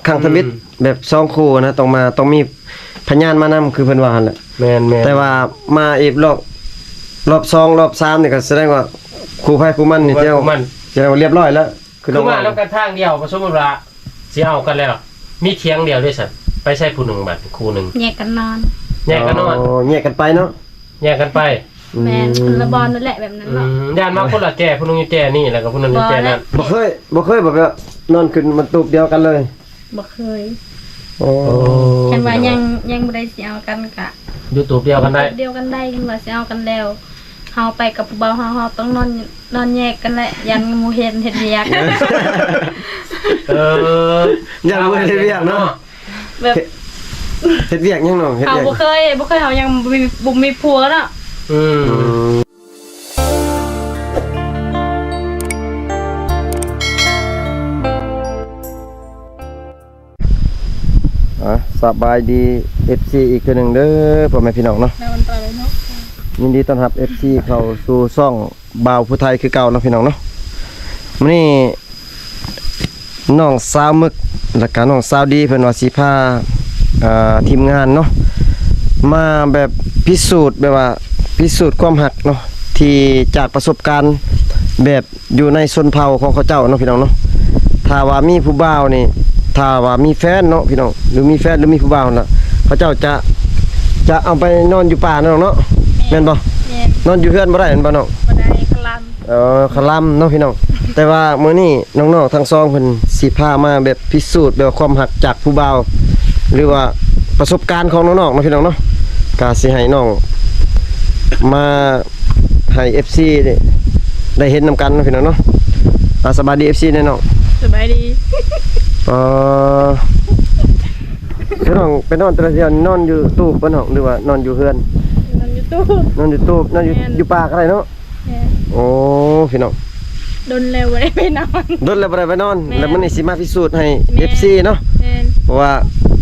ຄັ້ງທຳອິດ ອືມ ແບບສອງຄູ່ນະ ຕ້ອງມາ ຕ້ອງມີພະຍານມານຳ ຄືເພິ່ນວ່າຫັ້ນແຫຼະ. ແມ່ນໆ ແຕ່ວ່າມາອີກລອບ ລອບສອງ ລອບສາມນີ້ກໍສະແດງວ່າຄູ່ໃຜຄູ່ມັນນີ້ ຄູ່ໃຜ ແຕ່ ຄູ່ມັນ ສະແດງວ່າລຽບຮ້ອຍແລ້ວ ຄື ຄືມານຳກັນທາງດຽວ ສົມມຸດວ່າຊິເອົາກັນແລ້ວ ມີຖຽງດຽວເດ້ຊັ້ນ ໄປໃສຜູ້ໜຶ່ງບັດຄູ່ໜຶ່ງ ແຍກກັນນອນ ແຍກກັນນອນ. ອໍ ແຍກກັນໄປເນາະ ແຍກກັນໄປ. ອືມ ແມ່ນ ຄົນລະບ່ອນນັ້ນແຫຼະ ແບບນັ້ນເນາະ. ອືມ ຢ້ານວ່າຄົນລະແຈ ຜູ້ໜຶ່ງຢູ່ແຈນີ້ ແລ້ວກໍຜູ້ໜຶ່ງຢູ່ແຈນັ້ນ. ບໍ່ແລ້ວ ບໍ່ເຄີຍ ບໍ່ເຄີຍແບບວ່ານອນຂຶ້ນມາຕູບດຽວກັນເລີຍ? ບໍ່ເຄີຍ. ໂອ້ ຄັນວ່າຍັງ ຍັງບໍ່ໄດ້ຊິເອົາກັນກະຢູ່ຕູບດຽວກັນໄດ້ ຢູ່ຕູບດຽວກັນໄດ້. ຄັນວ່າຊິເອົາກັນແລ້ວ ເຮົາໄປກັບຜູ້ບ່າວເຮົາ ເຮົາຕ້ອງນອນ ນອນແຍກກັນແຫຼະ ຢ້ານໝູ່ເຫັນເຮັດວຽກ. ເອີ ຢ້ານໝູ່ເຫັນເຮັດວຽກເນາະ. ແບບ ເຮັດ ເຮັດວຽກຫຍັງນ້ອງ? ເຮັດວຽກ ເຮົາບໍ່ເຄີຍ ບໍ່ເຄີຍ ເຮົາຍັງບໍ່ມີ ບໍ່ມີຜົວເນາະ. ອືມ ອືມ ອ່ະ ສະບາຍດີ ເອັຟຊີ ອີກເທື່ອໜຶ່ງເດີ ພໍ່ແມ່ພີ່ນ້ອງເນາະ. ຍິນດີຕ້ອນຮັບ ເອັຟຊີ ເຂົ້າສູ່ຊ່ອງ ບ່າວຜູ້ໄທຄືເກົ່າເນາະ ພີ່ນ້ອງເນາະ. ມື້ນີ້ນ້ອງສາວໝຶກ ແລ້ວກະນ້ອງສາວດີ ເພິ່ນວ່າຊິພາ ເອີ ທີມງານເນາະ ມາແບບພິສູດ ແບບວ່າພິສູດຄວາມຮັກເນາະ ທີ່ຈາກປະສົບການແບບຢູ່ໃນຊົນເຜົ່າຂອງເຂົາເຈົ້າເນາະ ພີ່ນ້ອງເນາະ. ຖ້າວ່າມີຜູ້ບ່າວນີ້ ຖ້າວ່າມີແຟນເນາະ ພີ່ນ້ອງ ຫຼືມີແຟນ ຫຼືມີຜູ້ບ່າວຫັ້ນລະ ເຂົາເຈົ້າຈະ ຈະເອົາໄປນອນຢູ່ປ່າເນາະ ແມ່ນບໍ່? ແມ່ນ. ນອນຢູ່ເຮືອນບໍ່ໄດ້ແມ່ນບໍ່ນ້ອງ? ບໍ່ໄດ້ ຄະລຳ. ເອີ ຄະລຳເນາະ ພີ່ນ້ອງ. ແຕ່ວ່າມື້ນີ້ນ້ອງໆທັງສອງເພິ່ນຊິພາມາແບບພິສູດແບບວ່າຄວາມຮັກຈາກຜູ້ບ່າວ ຫຼືວ່າປະສົບການຂອງນ້ອງໆເນາະ ພີ່ນ້ອງເນາະ. ກະຊິໃຫ້ນ້ອງມາໃຫ້ ເອັຟຊີ ໄດ້ເຫັນນຳກັນເນາະ ພີ່ນ້ອງເນາະ. ອ່າ ສະບາຍດີ ເອັຟຊີ ແດ່ນ້ອງ. ສະບາຍດີ. ເອີ ພີ່ນ້ອງໄປນອນແຕ່ລະເທື່ອນອນຢູ່ຕູບບໍ່ນ້ອງ ຫຼືວ່ານອນຢູ່ເຮືອນ? ນອນຢູ່ຕູບ. ນອນຢູ່ຕູບ ນອນຢູ່ ແມ່ນ ຢູ່ປ່າກໍໄດ້ເນາະ. ແມ່ນ. ໂອ້ ພີ່ນ້ອງ ດົນແລ້ວບໍ່ໄດ້ໄປນອນ ດົນແລ້ວບໍ່ໄດ້ໄປນອນ. ແມ່ນ. ແລ້ວມື້ນີ້ຊິມາພິສູດໃຫ້ ແມ່ນ ເອັຟຊີ ເນາະ. ແມ່ນ. ເພາະວ່າ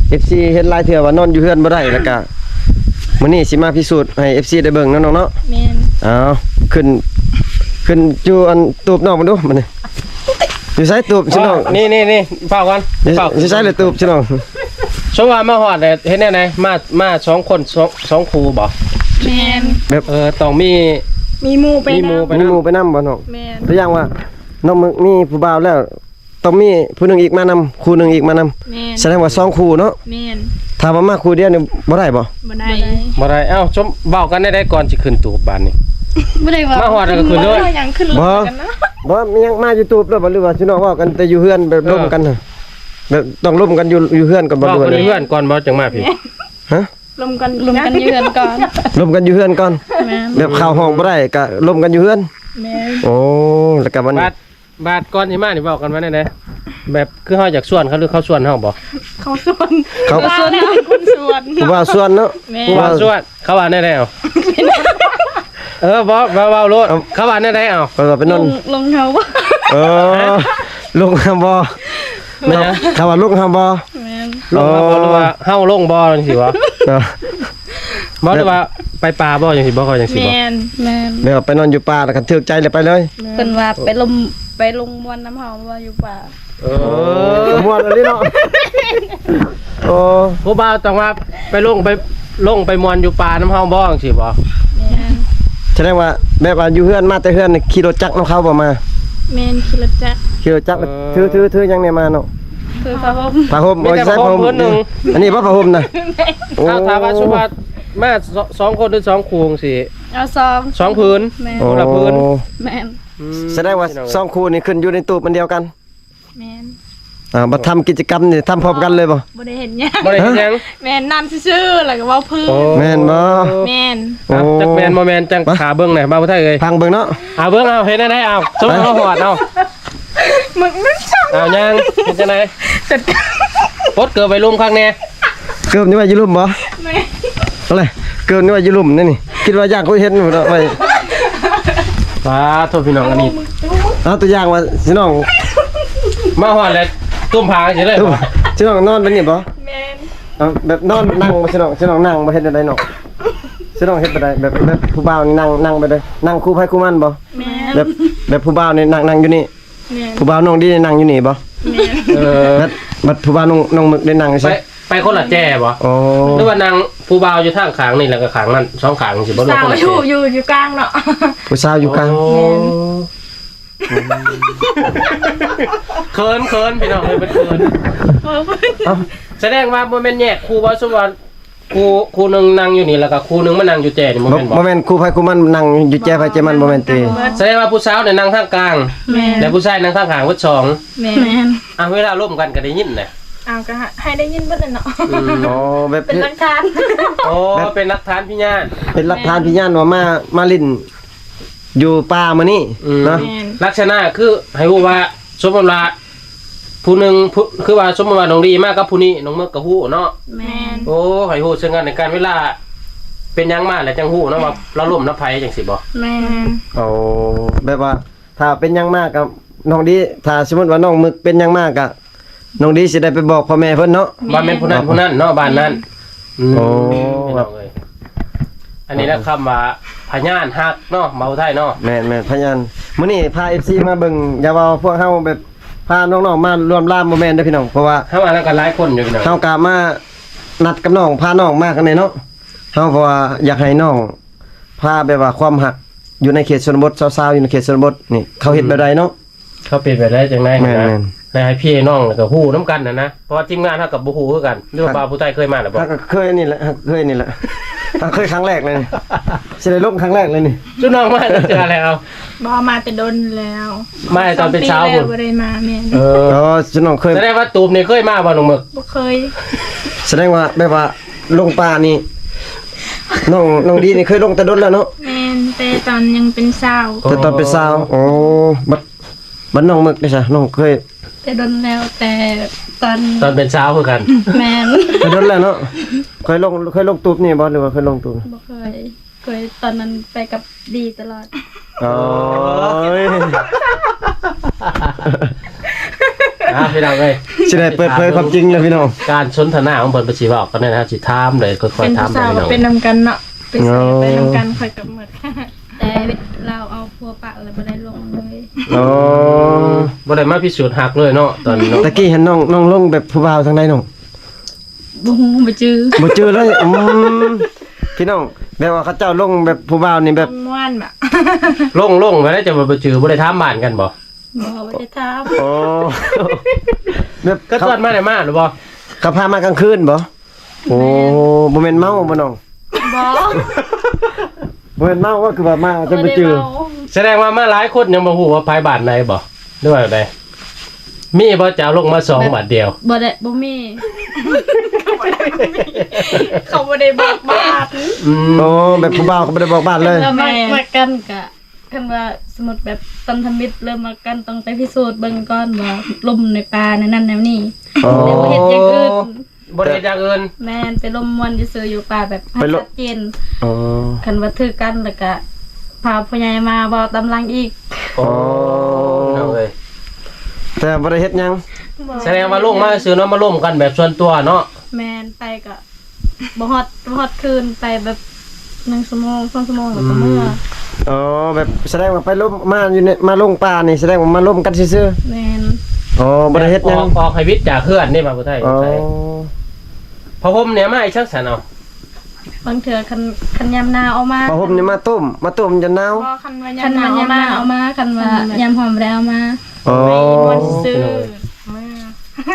ເອັຟຊີ ເຫັນຫຼາຍເທື່ອວ່ານອນຢູ່ເຮືອນບໍ່ໄດ້ ແລ້ວກະມື້ນີ້ຊິມາພິສູດໃຫ້ ເອັຟຊີ ໄດ້ເບິ່ງເນາະນ້ອງເນາະ. ແມ່ນ. ເອົາ ຂຶ້ນ ຂຶ້ນຢູ່ອັນຕູບນ້ອງເບິ່ງດູບັດນີ້. ຢູ່ໃສຕູບຊິນ້ອງ? ນີ້ໆໆ ເຝົ້າກ່ອນ ຢູ່ ເຝົ້າ ຢູ່ໃສລະຕູບຊິນ້ອງ? ສົມມຸດວ່າມາຮອດແລ້ວເຮັດແນວໃດ? ມາ ມາສອງຄົນ ສອງ ສອງຄູ່ບໍ່? ແມ່ນ. ແບບ ເອີ ຕ້ອງມີ ມີໝູ່ໄປນຳ ມີໝູ່ໄປນຳ ມີໝູ່ໄປນຳບໍ່ນ້ອງ? ແມ່ນ. ຕົວຢ່າງວ່ານ້ອງມີຜູ້ບ່າວແລ້ວ ຕ້ອງມີຜູ້ໜຶ່ງອີກມານຳ ຄູ່ໜຶ່ງອີກມານຳ. ແມ່ນ. ສະແດງວ່າສອງຄູ່ເນາະ? ແມ່ນ. ຖ້າວ່າມາຄູ່ດຽວນີ້ບໍ່ໄດ້ບໍ່? ບໍ່ໄດ້ ບໍ່ໄດ້. ເອົ້າ ສົມ ເວົ້າກັນແນວໃດກ່ອນຊິຂຶ້ນຕູບບາດນີ້? ບໍ່ໄດ້ເວົ້າ ມາຮອດແລ້ວກໍຂຶ້ນເລີຍ. ບໍ່ ບໍ່ ມີຫຍັງມາຢູ່ຕູບແລ້ວບໍ່ ຫຼືວ່າຊິນ້ອງເວົ້າກັນແຕ່ຢູ່ເຮືອນແບບ ເອີ ລົມກັນຫັ້ນ ແບບຕ້ອງລົມກັນຢູ່ ຢູ່ເຮືອນກ່ອນບໍ່ ຫຼືວ່າ ເວົ້າກັນຢູ່ເຮືອນກ່ອນບໍ່ ຈັ່ງມາພີ້? ຮະ? ລົມກັນ ລົມກັນຢູ່ເຮືອນກ່ອນ ລົມກັນຢູ່ເຮືອນກ່ອນ. ແມ່ນ. ແບບເຂົ້າຫ້ອງບໍ່ໄດ້ກໍລົມກັນຢູ່ເຮືອນ. ແມ່ນ. ໂອ້ ແລ້ວກໍບັດ ບາດ ບາດກ່ອນຊິມານີ້ເວົ້າກັນວ່າແນວໃດ? ແບບຄືເຮົາຢາກຊວນເຂົາ ຫຼືເຂົາຊວນເຮົາບໍ່? ເຂົາຊວນ ເຂົາ ເຂົາຊວນ ເປັນຄົນຊວນ ຜູ້ບ່າວຊວນເນາະ. ແມ່ນ. ຜູ້ບ່າວຊວນ ເຂົາວ່າແນວໃດເອົາ? ເອີ ບໍ່ ເວົ້າ ເວົ້າໂລດ. ເອີ ເຂົາວ່າແນວໃດເອົາ? ເຂົາວ່າໄປນອນ ລົງ ລົງເຮົາບໍ່? ເອີ ລົງເຮົາບໍ່? ແມ່ນຫຍັງ? ເຂົາວ່າລົງເຮົາບໍ່? ແມ່ນ. ລົງເຮົາບໍ່ ຫຼືວ່າເຮົາລົງບໍ່ ຈັ່ງຊີ້ບໍ່? ເອີ ບໍ່ ຫຼືວ່າໄປປ່າບໍ່ ຈັ່ງຊີ້ບໍ່? ເຂົາຈັ່ງຊີ້ບໍ່? ແມ່ນ ແມ່ນ. ແບບວ່າໄປນອນຢູ່ປ່າ ແລ້ວຄັນຖືກໃຈແລ້ວໄປເລີຍ. ແມ່ນ. ເພິ່ນວ່າໄປລົມ ໄປລົງມ່ວນນຳເຮົາບໍ່ ຢູ່ປ່າ. ເອີ ມ່ວນອີ່ຫຼີເນາະ. ໂອ້ ຜູ້ບ່າວຕ້ອງວ່າໄປລົງ ໄປລົງໄປມ່ວນຢູ່ປ່ານຳເຮົາບໍ່ ຈັ່ງຊີ້ບໍ່? ແມ່ນ. ສະແດງວ່າແບບວ່າຢູ່ເຮືອນ ມາແຕ່ເຮືອນນີ້ຂີ່ລົດຈັກນຳເຂົາບໍ່ມາ? ແມ່ນ ຂີ່ລົດຈັກ. ຂີ່ລົດຈັກ. ເອີ ຖື ຖື ຖືຫຍັງແດ່ມານ້ອງ? ຖືຜ້າຫົ່ມ ຜ້າຫົ່ມ. ມີແຕ່ ໂອ້ຍ ຜ້າຫົ່ມ ໃສ່ຜ້າຫົ່ມ ພື້ນໜຶ່ງ. ອັນນີ້ບໍ່ຜ້າຫົ່ມນະ? ໂອ້ ເອົາ ຖ້າວ່າສົມມຸດວ່າມາສອງ ສອງຄົນ ຫຼືສອງຄູ່ຈັ່ງຊີ້? ເອົາສອງ ສອງຜືນ. ແມ່ນ. ຄົນລະຜືນ. ໂອ້ ແມ່ນ. ອືມ ສະແດງວ່າ ພີ່ນ້ອງເອີຍ ສອງຄູ່ນີ້ຂຶ້ນຢູ່ໃນຕູບອັນດຽວກັນ. ແມ່ນ. ອ່າ ບັດທຳກິດຈະກຳນີ້ ທຳພ້ອມກັນເລີຍບໍ່? ບໍ່ໄດ້ເຮັດຫຍັງ ບໍ່ໄດ້ເຮັດຫຍັງ. ແມ່ນ ນັ່ງຊື່ໆ ແລ້ວກໍເວົ້າພື້. ໂອ້ ແມ່ນບໍ່? ແມ່ນ. ໂອ້ ຈັກແມ່ນບໍ່ແມ່ນ ຈັ່ງ ໄປ ຖ້າເບິ່ງແດ່ ບ່າວຜູ້ໄທເອີຍ ຟັງເບິ່ງເນາະ. ເອົາ ເບິ່ງ ເອົາ ເຮັດແນວໃດ ເອົາ ສົມມຸດເຮົາຮອດ ເອົາ ມຶງ ເອົາ ຍ່າງ ເຮັດຈັ່ງໃດ? ຈັດການ ປົດເກີບໄວ້ລຸ່ມຄັກແດ່. ເກີບນີ້ໄວ້ຢູ່ລຸ່ມບໍ່? ແມ່ນ. ເອົາເລີຍ ເກີບນີ້ໄວ້ຢູ່ລຸ່ມນີ້ ຄິດວ່າຢ້ານຄົນເຫັນພຸ້ນເນາະ. ໄວ້ ປາໂທ ພີ່ນ້ອງ ອັນນີ້ ເອົາຕົວຢ່າງວ່າຊິນ້ອງມາຮອດແລ້ວ ຕຸ້ມຜ້າຊິເລີຍ ຕຸ້ມ ຊິນ້ອງນອນແບບນີ້ບໍ່? ແມ່ນ. ເອົາແບບນອນ ນັ່ງບໍ່ ຊິນ້ອງ ຊິນ້ອງນັ່ງບໍ່ ເຮັດແນວໃດນ້ອງ? ຊິນ້ອງເຮັດແບບໃດ? ແບບ ແບບຜູ້ບ່າວນີ້ນັ່ງ ນັ່ງແບບໃດ? ນັ່ງຄູ່ໃຜຄູ່ມັນບໍ່? ແມ່ນ. ແບບ ແບບຜູ້ບ່າວນີ້ນັ່ງ ນັ່ງຢູ່ນີ້. ແມ່ນ. ຜູ້ບ່າວນ້ອງດີນັ້ນນັ່ງຢູ່ນີ້ບໍ່? ແມ່ນ. ເອີ ແບບ ບັດຜູ້ບ່າວນ້ອງ ນ້ອງເມິກໄດ້ນັ່ງ ໄປ ຈັ່ງຊີ້ ໄປຄົນລະແຈບໍ່? ອໍ ຫຼືວ່ານັ່ງຜູ້ບ່າວຢູ່ທາງຂ້າງນີ້ ແລ້ວກໍຂ້າງນັ້ນ ສອງຂ້າງຈັ່ງຊີ້ບໍ່? ຜູ້ສາວຢູ່ ຢູ່ ຢູ່ກາງເນາະ ຜູ້ສາວຢູ່ກາງ. ໂອ້ ແມ່ນ ເຂີນ ເຂີນ ພີ່ນ້ອງເອີຍ ເພິ່ນເຂີນ. ເອົ້າ ສະແດງວ່າບໍ່ແມ່ນແຍກຄູ່ບໍ່? ສົມມຸດວ່າ ຄູ່ ຄູ່ໜຶ່ງນັ່ງຢູ່ນີ້ ແລ້ວກໍຄູ່ໜຶ່ງມານັ່ງຢູ່ແຈນີ້ ບໍ່ແມ່ນບໍ່? ບໍ່ແມ່ນຄູ່ໃຜຄູ່ມັນນັ່ງຢູ່ແຈໃຜແຈມັນ ບໍ່ແມ່ນຕິ? ສະແດງວ່າຜູ້ສາວນີ້ນັ່ງທາງກາງ ແມ່ນ ແລະຜູ້ຊາຍນັ່ງທາງຂ້າງເບິດສອງ. ແມ່ນ ອ່ະ ເວລາລົມກັນກໍໄດ້ຍິນນະ. ເອົາ ກໍໃຫ້ໄດ້ຍິນເບິດແຫຼະເນາະ. ອືມ ອໍ ແບບ ເປັນຫຼັກຖານ ອໍ ແບບເປັນຫຼັກຖານພະຍານ ເປັນຫຼັກຖານພະຍານວ່າມາ ມາຫຼິ້ນຢູ່ປ່າມື້ນີ້ເນາະ. ອືມ ແມ່ນ ລັກສະນະຄືໃຫ້ຮູ້ວ່າ ສົມມຸດວ່າຜູ້ໜຶ່ງ ຜູ້ ຄືວ່າສົມມຸດວ່ານ້ອງດີມາກັບຜູ້ນີ້ ນ້ອງເມິກກໍຮູ້ເນາະ. ແມ່ນ ໂອ້ ໃຫ້ຮູ້ເຊິ່ງກັນແລະກັນ ເວລາເປັນຫຍັງມາແລ້ວຈັ່ງຮູ້ເນາະ ວ່າລາວລົມນຳໃຜຈັ່ງຊີ້ບໍ່? ແມ່ນ ໂອ້ ແບບວ່າຖ້າເປັນຫຍັງມາກໍນ້ອງດີ ຖ້າສົມມຸດວ່ານ້ອງເມິກເປັນຫຍັງມາກໍນ້ອງດີຊິໄດ້ໄປບອກພໍ່ແມ່ເພິ່ນເນາະ ວ່າແມ່ນຜູ້ນັ້ນຜູ້ນັ້ນເນາະ ບ້ານນັ້ນ. ອືມ ໂອ້ ພີ່ນ້ອງເອີຍ ອັນນີ້ແຫຼະຄຳວ່າພະຍານຮັກເນາະ ເວົ້າໄທເນາະ. ແມ່ນໆ ພະຍານ ມື້ນີ້ພາເອັຟຊີມາເບິ່ງ ຢ່າວ່າພວກເຮົາແບບ ພານ້ອງໆມາລວມລາມ ບໍ່ແມ່ນເດີພີ່ນ້ອງ ເພາະວ່າເຮົາມານຳກັນຫຼາຍຄົນຢູ່ພີ່ນ້ອງ ເຮົາກະມານັດກັບນ້ອງ ພານ້ອງມາກັນແດ່ເນາະ. ເຮົາເພາະວ່າຢາກໃຫ້ນ້ອງພາແບບວ່າຄວາມຮັກຢູ່ໃນເຂດຊົນນະບົດ ຊາວໆຢູ່ໃນເຂດຊົນນະບົດນີ້ ເຂົາເຮັດແບບໃດເນາະ? ເຂົາເປັນແບບໃດຈັ່ງໃດຫັ້ນນະ ແມ່ນໆ ແລະໃຫ້ພີ່ນ້ອງແລ້ວກໍຮູ້ນຳກັນຫັ້ນນະ ເພາະວ່າທີມງານເຮົາກໍບໍ່ຮູ້ຄືກັນ. ຫຼືວ່າບ່າວຜູ້ໄທເຄີຍມາແລ້ວບໍ່? ເຮົາກໍເຄີຍນີ້ແຫຼະ ເຮົາເຄີຍນີ້ແຫຼະ ເຮົາເຄີຍຄັ້ງແລກເລີຍ ຊິໄດ້ລົງຄັ້ງແລກເລີຍນີ້. ຊຸມນ້ອງມາຈັກເທື່ອແລ້ວ? ບໍ່ ມາແຕ່ດົນແລ້ວ ມາແຕ່ຕອນເປັນສາວພຸ້ນ ສອງປີແລ້ວບໍ່ໄດ້ມາ. ແມ່ນ ເອີ ອໍ ຊຸມນ້ອງເຄີຍ ສະແດງວ່າຕູບນີ້ເຄີຍມາບໍ່ນ້ອງເມິກ? ບໍ່ເຄີຍ. ສະແດງວ່າແບບວ່າລົງປ່ານີ້ ນ້ອງ ນ້ອງດີນີ້ເຄີຍລົງແຕ່ດົນແລ້ວເນາະ? ແມ່ນ ແຕ່ຕອນຍັງເປັນສາວ ແຕ່ຕອນເປັນສາວ. ອໍ ອໍ ບັດ ບັດນ້ອງເມິກເດຊະ ນ້ອງເຄີຍ? ແຕ່ດົນແລ້ວ ແຕ່ຕອນ ຕອນເປັນສາວຄືກັນ. ແມ່ນ ແຕ່ດົນແລ້ວເນາະ. ເຄີຍລົງ ເຄີຍລົງຕູບນີ້ບໍ່ ຫຼືວ່າເຄີຍລົງຕູບ? ບໍ່ເຄີຍ ເຄີຍຕອນນັ້ນໄປກັບດີຕະຫຼອດ. ໂອ້ຍ ອ່າ ພີ່ນ້ອງເອີຍ ຊິໄດ້ເປີດເຜີຍຄວາມຈິງແລ້ວພີ່ນ້ອງ. ການສົນທະນາຂອງເພິ່ນ ເພິ່ນຊິເວົ້າກັນແນວໃດ ເຮົາຊິຖາມເລີຍ ຄ່ອຍໆຖາມໄປພີ່ນ້ອງ. ເປັນນຳກັນເນາະ ໄປໃສໄປນຳກັນ ຂ້ອຍກັບໝົດ ແຕ່ລາວເອົາຜົວປະແລ້ວບໍ່ໄດ້ລົງເລີຍ. ອໍ ບໍ່ໄດ້ມາພິສູດຮັກເລີຍເນາະ ຕອນນີ້ເນາະ. ຕະກີ້ເຫັນນ້ອງ ນ້ອງລົງແບບຜູ້ບ່າວທາງໃດນ້ອງ? ບໍ່ຮູ້ ບໍ່ຈື່ ບໍ່ຈື່ເລີຍ. ອືມ ພີ່ນ້ອງ ແບບວ່າເຂົາເຈົ້າລົງແບບຜູ້ບ່າວນີ້ແບບ ມ່ວນບະ ລົງ ລົງແບບໃດ ເຈົ້າວ່າບໍ່ຈື່ ບໍ່ໄດ້ຖາມບ້ານກັນບໍ່? ບໍ່ ບໍ່ໄດ້ຖາມ. ໂອ້ ແບບ ກໍຕອນມາໄດ້ມາຫຼືບໍ່? ເຂົາພາມາກາງຄືນບໍ່? ໂອ້ ແມ່ນ ບໍ່ແມ່ນເມົາບໍ່ນ້ອງ? ບໍ່ ບໍ່ແມ່ນເມົາວ່າ ຄືວ່າມາຈົນບໍ່ຈື່. ບໍ່ໄດ້ເມົາ ສະແດງວ່າມາຫຼາຍຄົນຍັງບໍ່ຮູ້ວ່າໃຜບ້ານໃດບໍ່ ຫຼືວ່າໃດ? ມີບໍ່ ຈະເອົາລົງມາສອງບາດດຽວ? ບໍ່ໄດ້ ບໍ່ມີ ເຂົາບໍ່ໄດ້ ເຂົາບໍ່ໄດ້ບອກບ້ານ. ອືມ ໂອ້ ແບບຜູ້ບ່າວເຂົາບໍ່ໄດ້ບອກບ້ານເລີຍ. ແມ່ນ ມັກກັນກະ ຄັນວ່າສົມມຸດແບບຕອນທຳອິດເລີ່ມມັກກັນ ຕ້ອງໄປພິສູດເບິ່ງກ່ອນວ່າລົມໃນປ່າແນວນັ້ນແນວນີ້. ອໍ ແຕ່ບໍ່ເຮັດຢ່າງອື່ນ ບໍ່ໄດ້ເຮັດຢ່າງອື່ນ. ແມ່ນ ໄປລົມມ່ວນຊື່ໆຢູ່ປ່າ ແບບໃຫ້ຊັດເຈນ. ອໍ ຄັນວ່າຖືກກັນແລ້ວກະພາຜູ້ໃຫຍ່ມາເວົ້າຕາມຫຼັງອີກ. ອໍ ໂອ້ ພີ່ນ້ອງເອີຍ ແຕ່ບໍ່ໄດ້ເຮັດຫຍັງ. ບໍ່ ສະແດງວ່າລົງມາຊື່ເນາະ ມາລົມກັນແບບສ່ວນຕົວເນາະ. ແມ່ນ ໄປກໍບໍ່ຮອດ ບໍ່ຮອດຄືນ ໄປແບບໜຶ່ງຊົ່ວໂມງ ສອງຊົ່ວໂມງ ແລ້ວກໍເມືອ. ອືມ ອໍ ແບບສະແດງວ່າໄປລົມມາຢູ່ໃນ ມາລົງປ່ານີ້ ສະແດງວ່າມາລົມກັນຊື່ໆ. ແມ່ນ ອໍ ບໍ່ໄດ້ເຮັດຫຍັງ ອອກ ອອກໃຫ້ວິດຈາກເຮືອນນີ້ວ່າບໍ່ໄດ້. ອໍ ຜ້າຫົ່ມນີ້ມາໃຫ້ສັກຊັ້ນເອົາ. ບາງເທື່ອຄັນ ຄັນຍາມໜາວເອົາມາ ຜ້າຫົ່ມນີ້ມາຕົ້ມ ມາຕົ້ມຈົນໜາວ. ບໍ່ ຄັນວ່າຍາມໜາວເອົາມາ ເອົາມາ ຄັນວ່າຍາມຮ້ອນບໍ່ໄດ້ເອົາມາ. ອໍ ໃຫ້ມ່ວນຊື່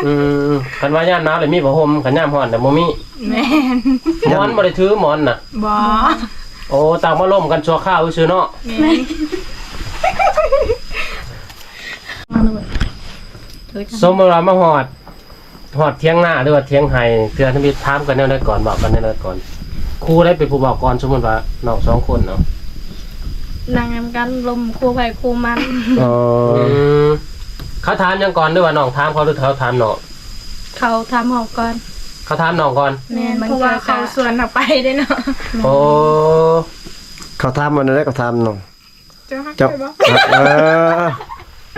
ໆ ອືມ ຄັນວ່າຍາມໜາວແລ້ວມີຜ້າຫົ່ມ ຄັນຍາມຮ້ອນແລ້ວບໍ່ມີ. ແມ່ນ ໝອນບໍ່ໄດ້ຖື ໝອນນະ? ບໍ່ ໂອ້ ຕາກມາລົມກັນຊົ່ວຄາວຊື່ເນາະ. ແມ່ນ ສົມມຸດວ່າມາຮອດ ຮອດຖຽງນາ ຫຼືວ່າຖຽງໄຮ່ ເທື່ອທຳອິດຖາມກັນແນວໃດກ່ອນ ເວົ້າກັນແນວໃດກ່ອນ? ຄູ່ໃດເປັນຜູ້ເວົ້າກ່ອນ? ສົມມຸດວ່ານ້ອງສອງຄົນເນາະ ນັ່ງນຳກັນລົມຄູ່ໃຜຄູ່ມັນ. ອໍ ອືມ ເຂົາຖາມຫຍັງກ່ອນ ຫຼືວ່ານ້ອງຖາມເຂົາ ຫຼືເຂົາຖາມນ້ອງ? ເຂົາຖາມເຮົາກ່ອນ. ເຂົາຖາມນ້ອງກ່ອນ? ແມ່ນ ເພາະວ່າເຂົາຊວນເຮົາໄປເດ້ເນາະ. ໂອ້ ເຂົາຖາມວ່າແນວໃດ ເຂົາຖາມນ້ອງ? ເຈົ້າຮັກຂ້ອຍບໍ່?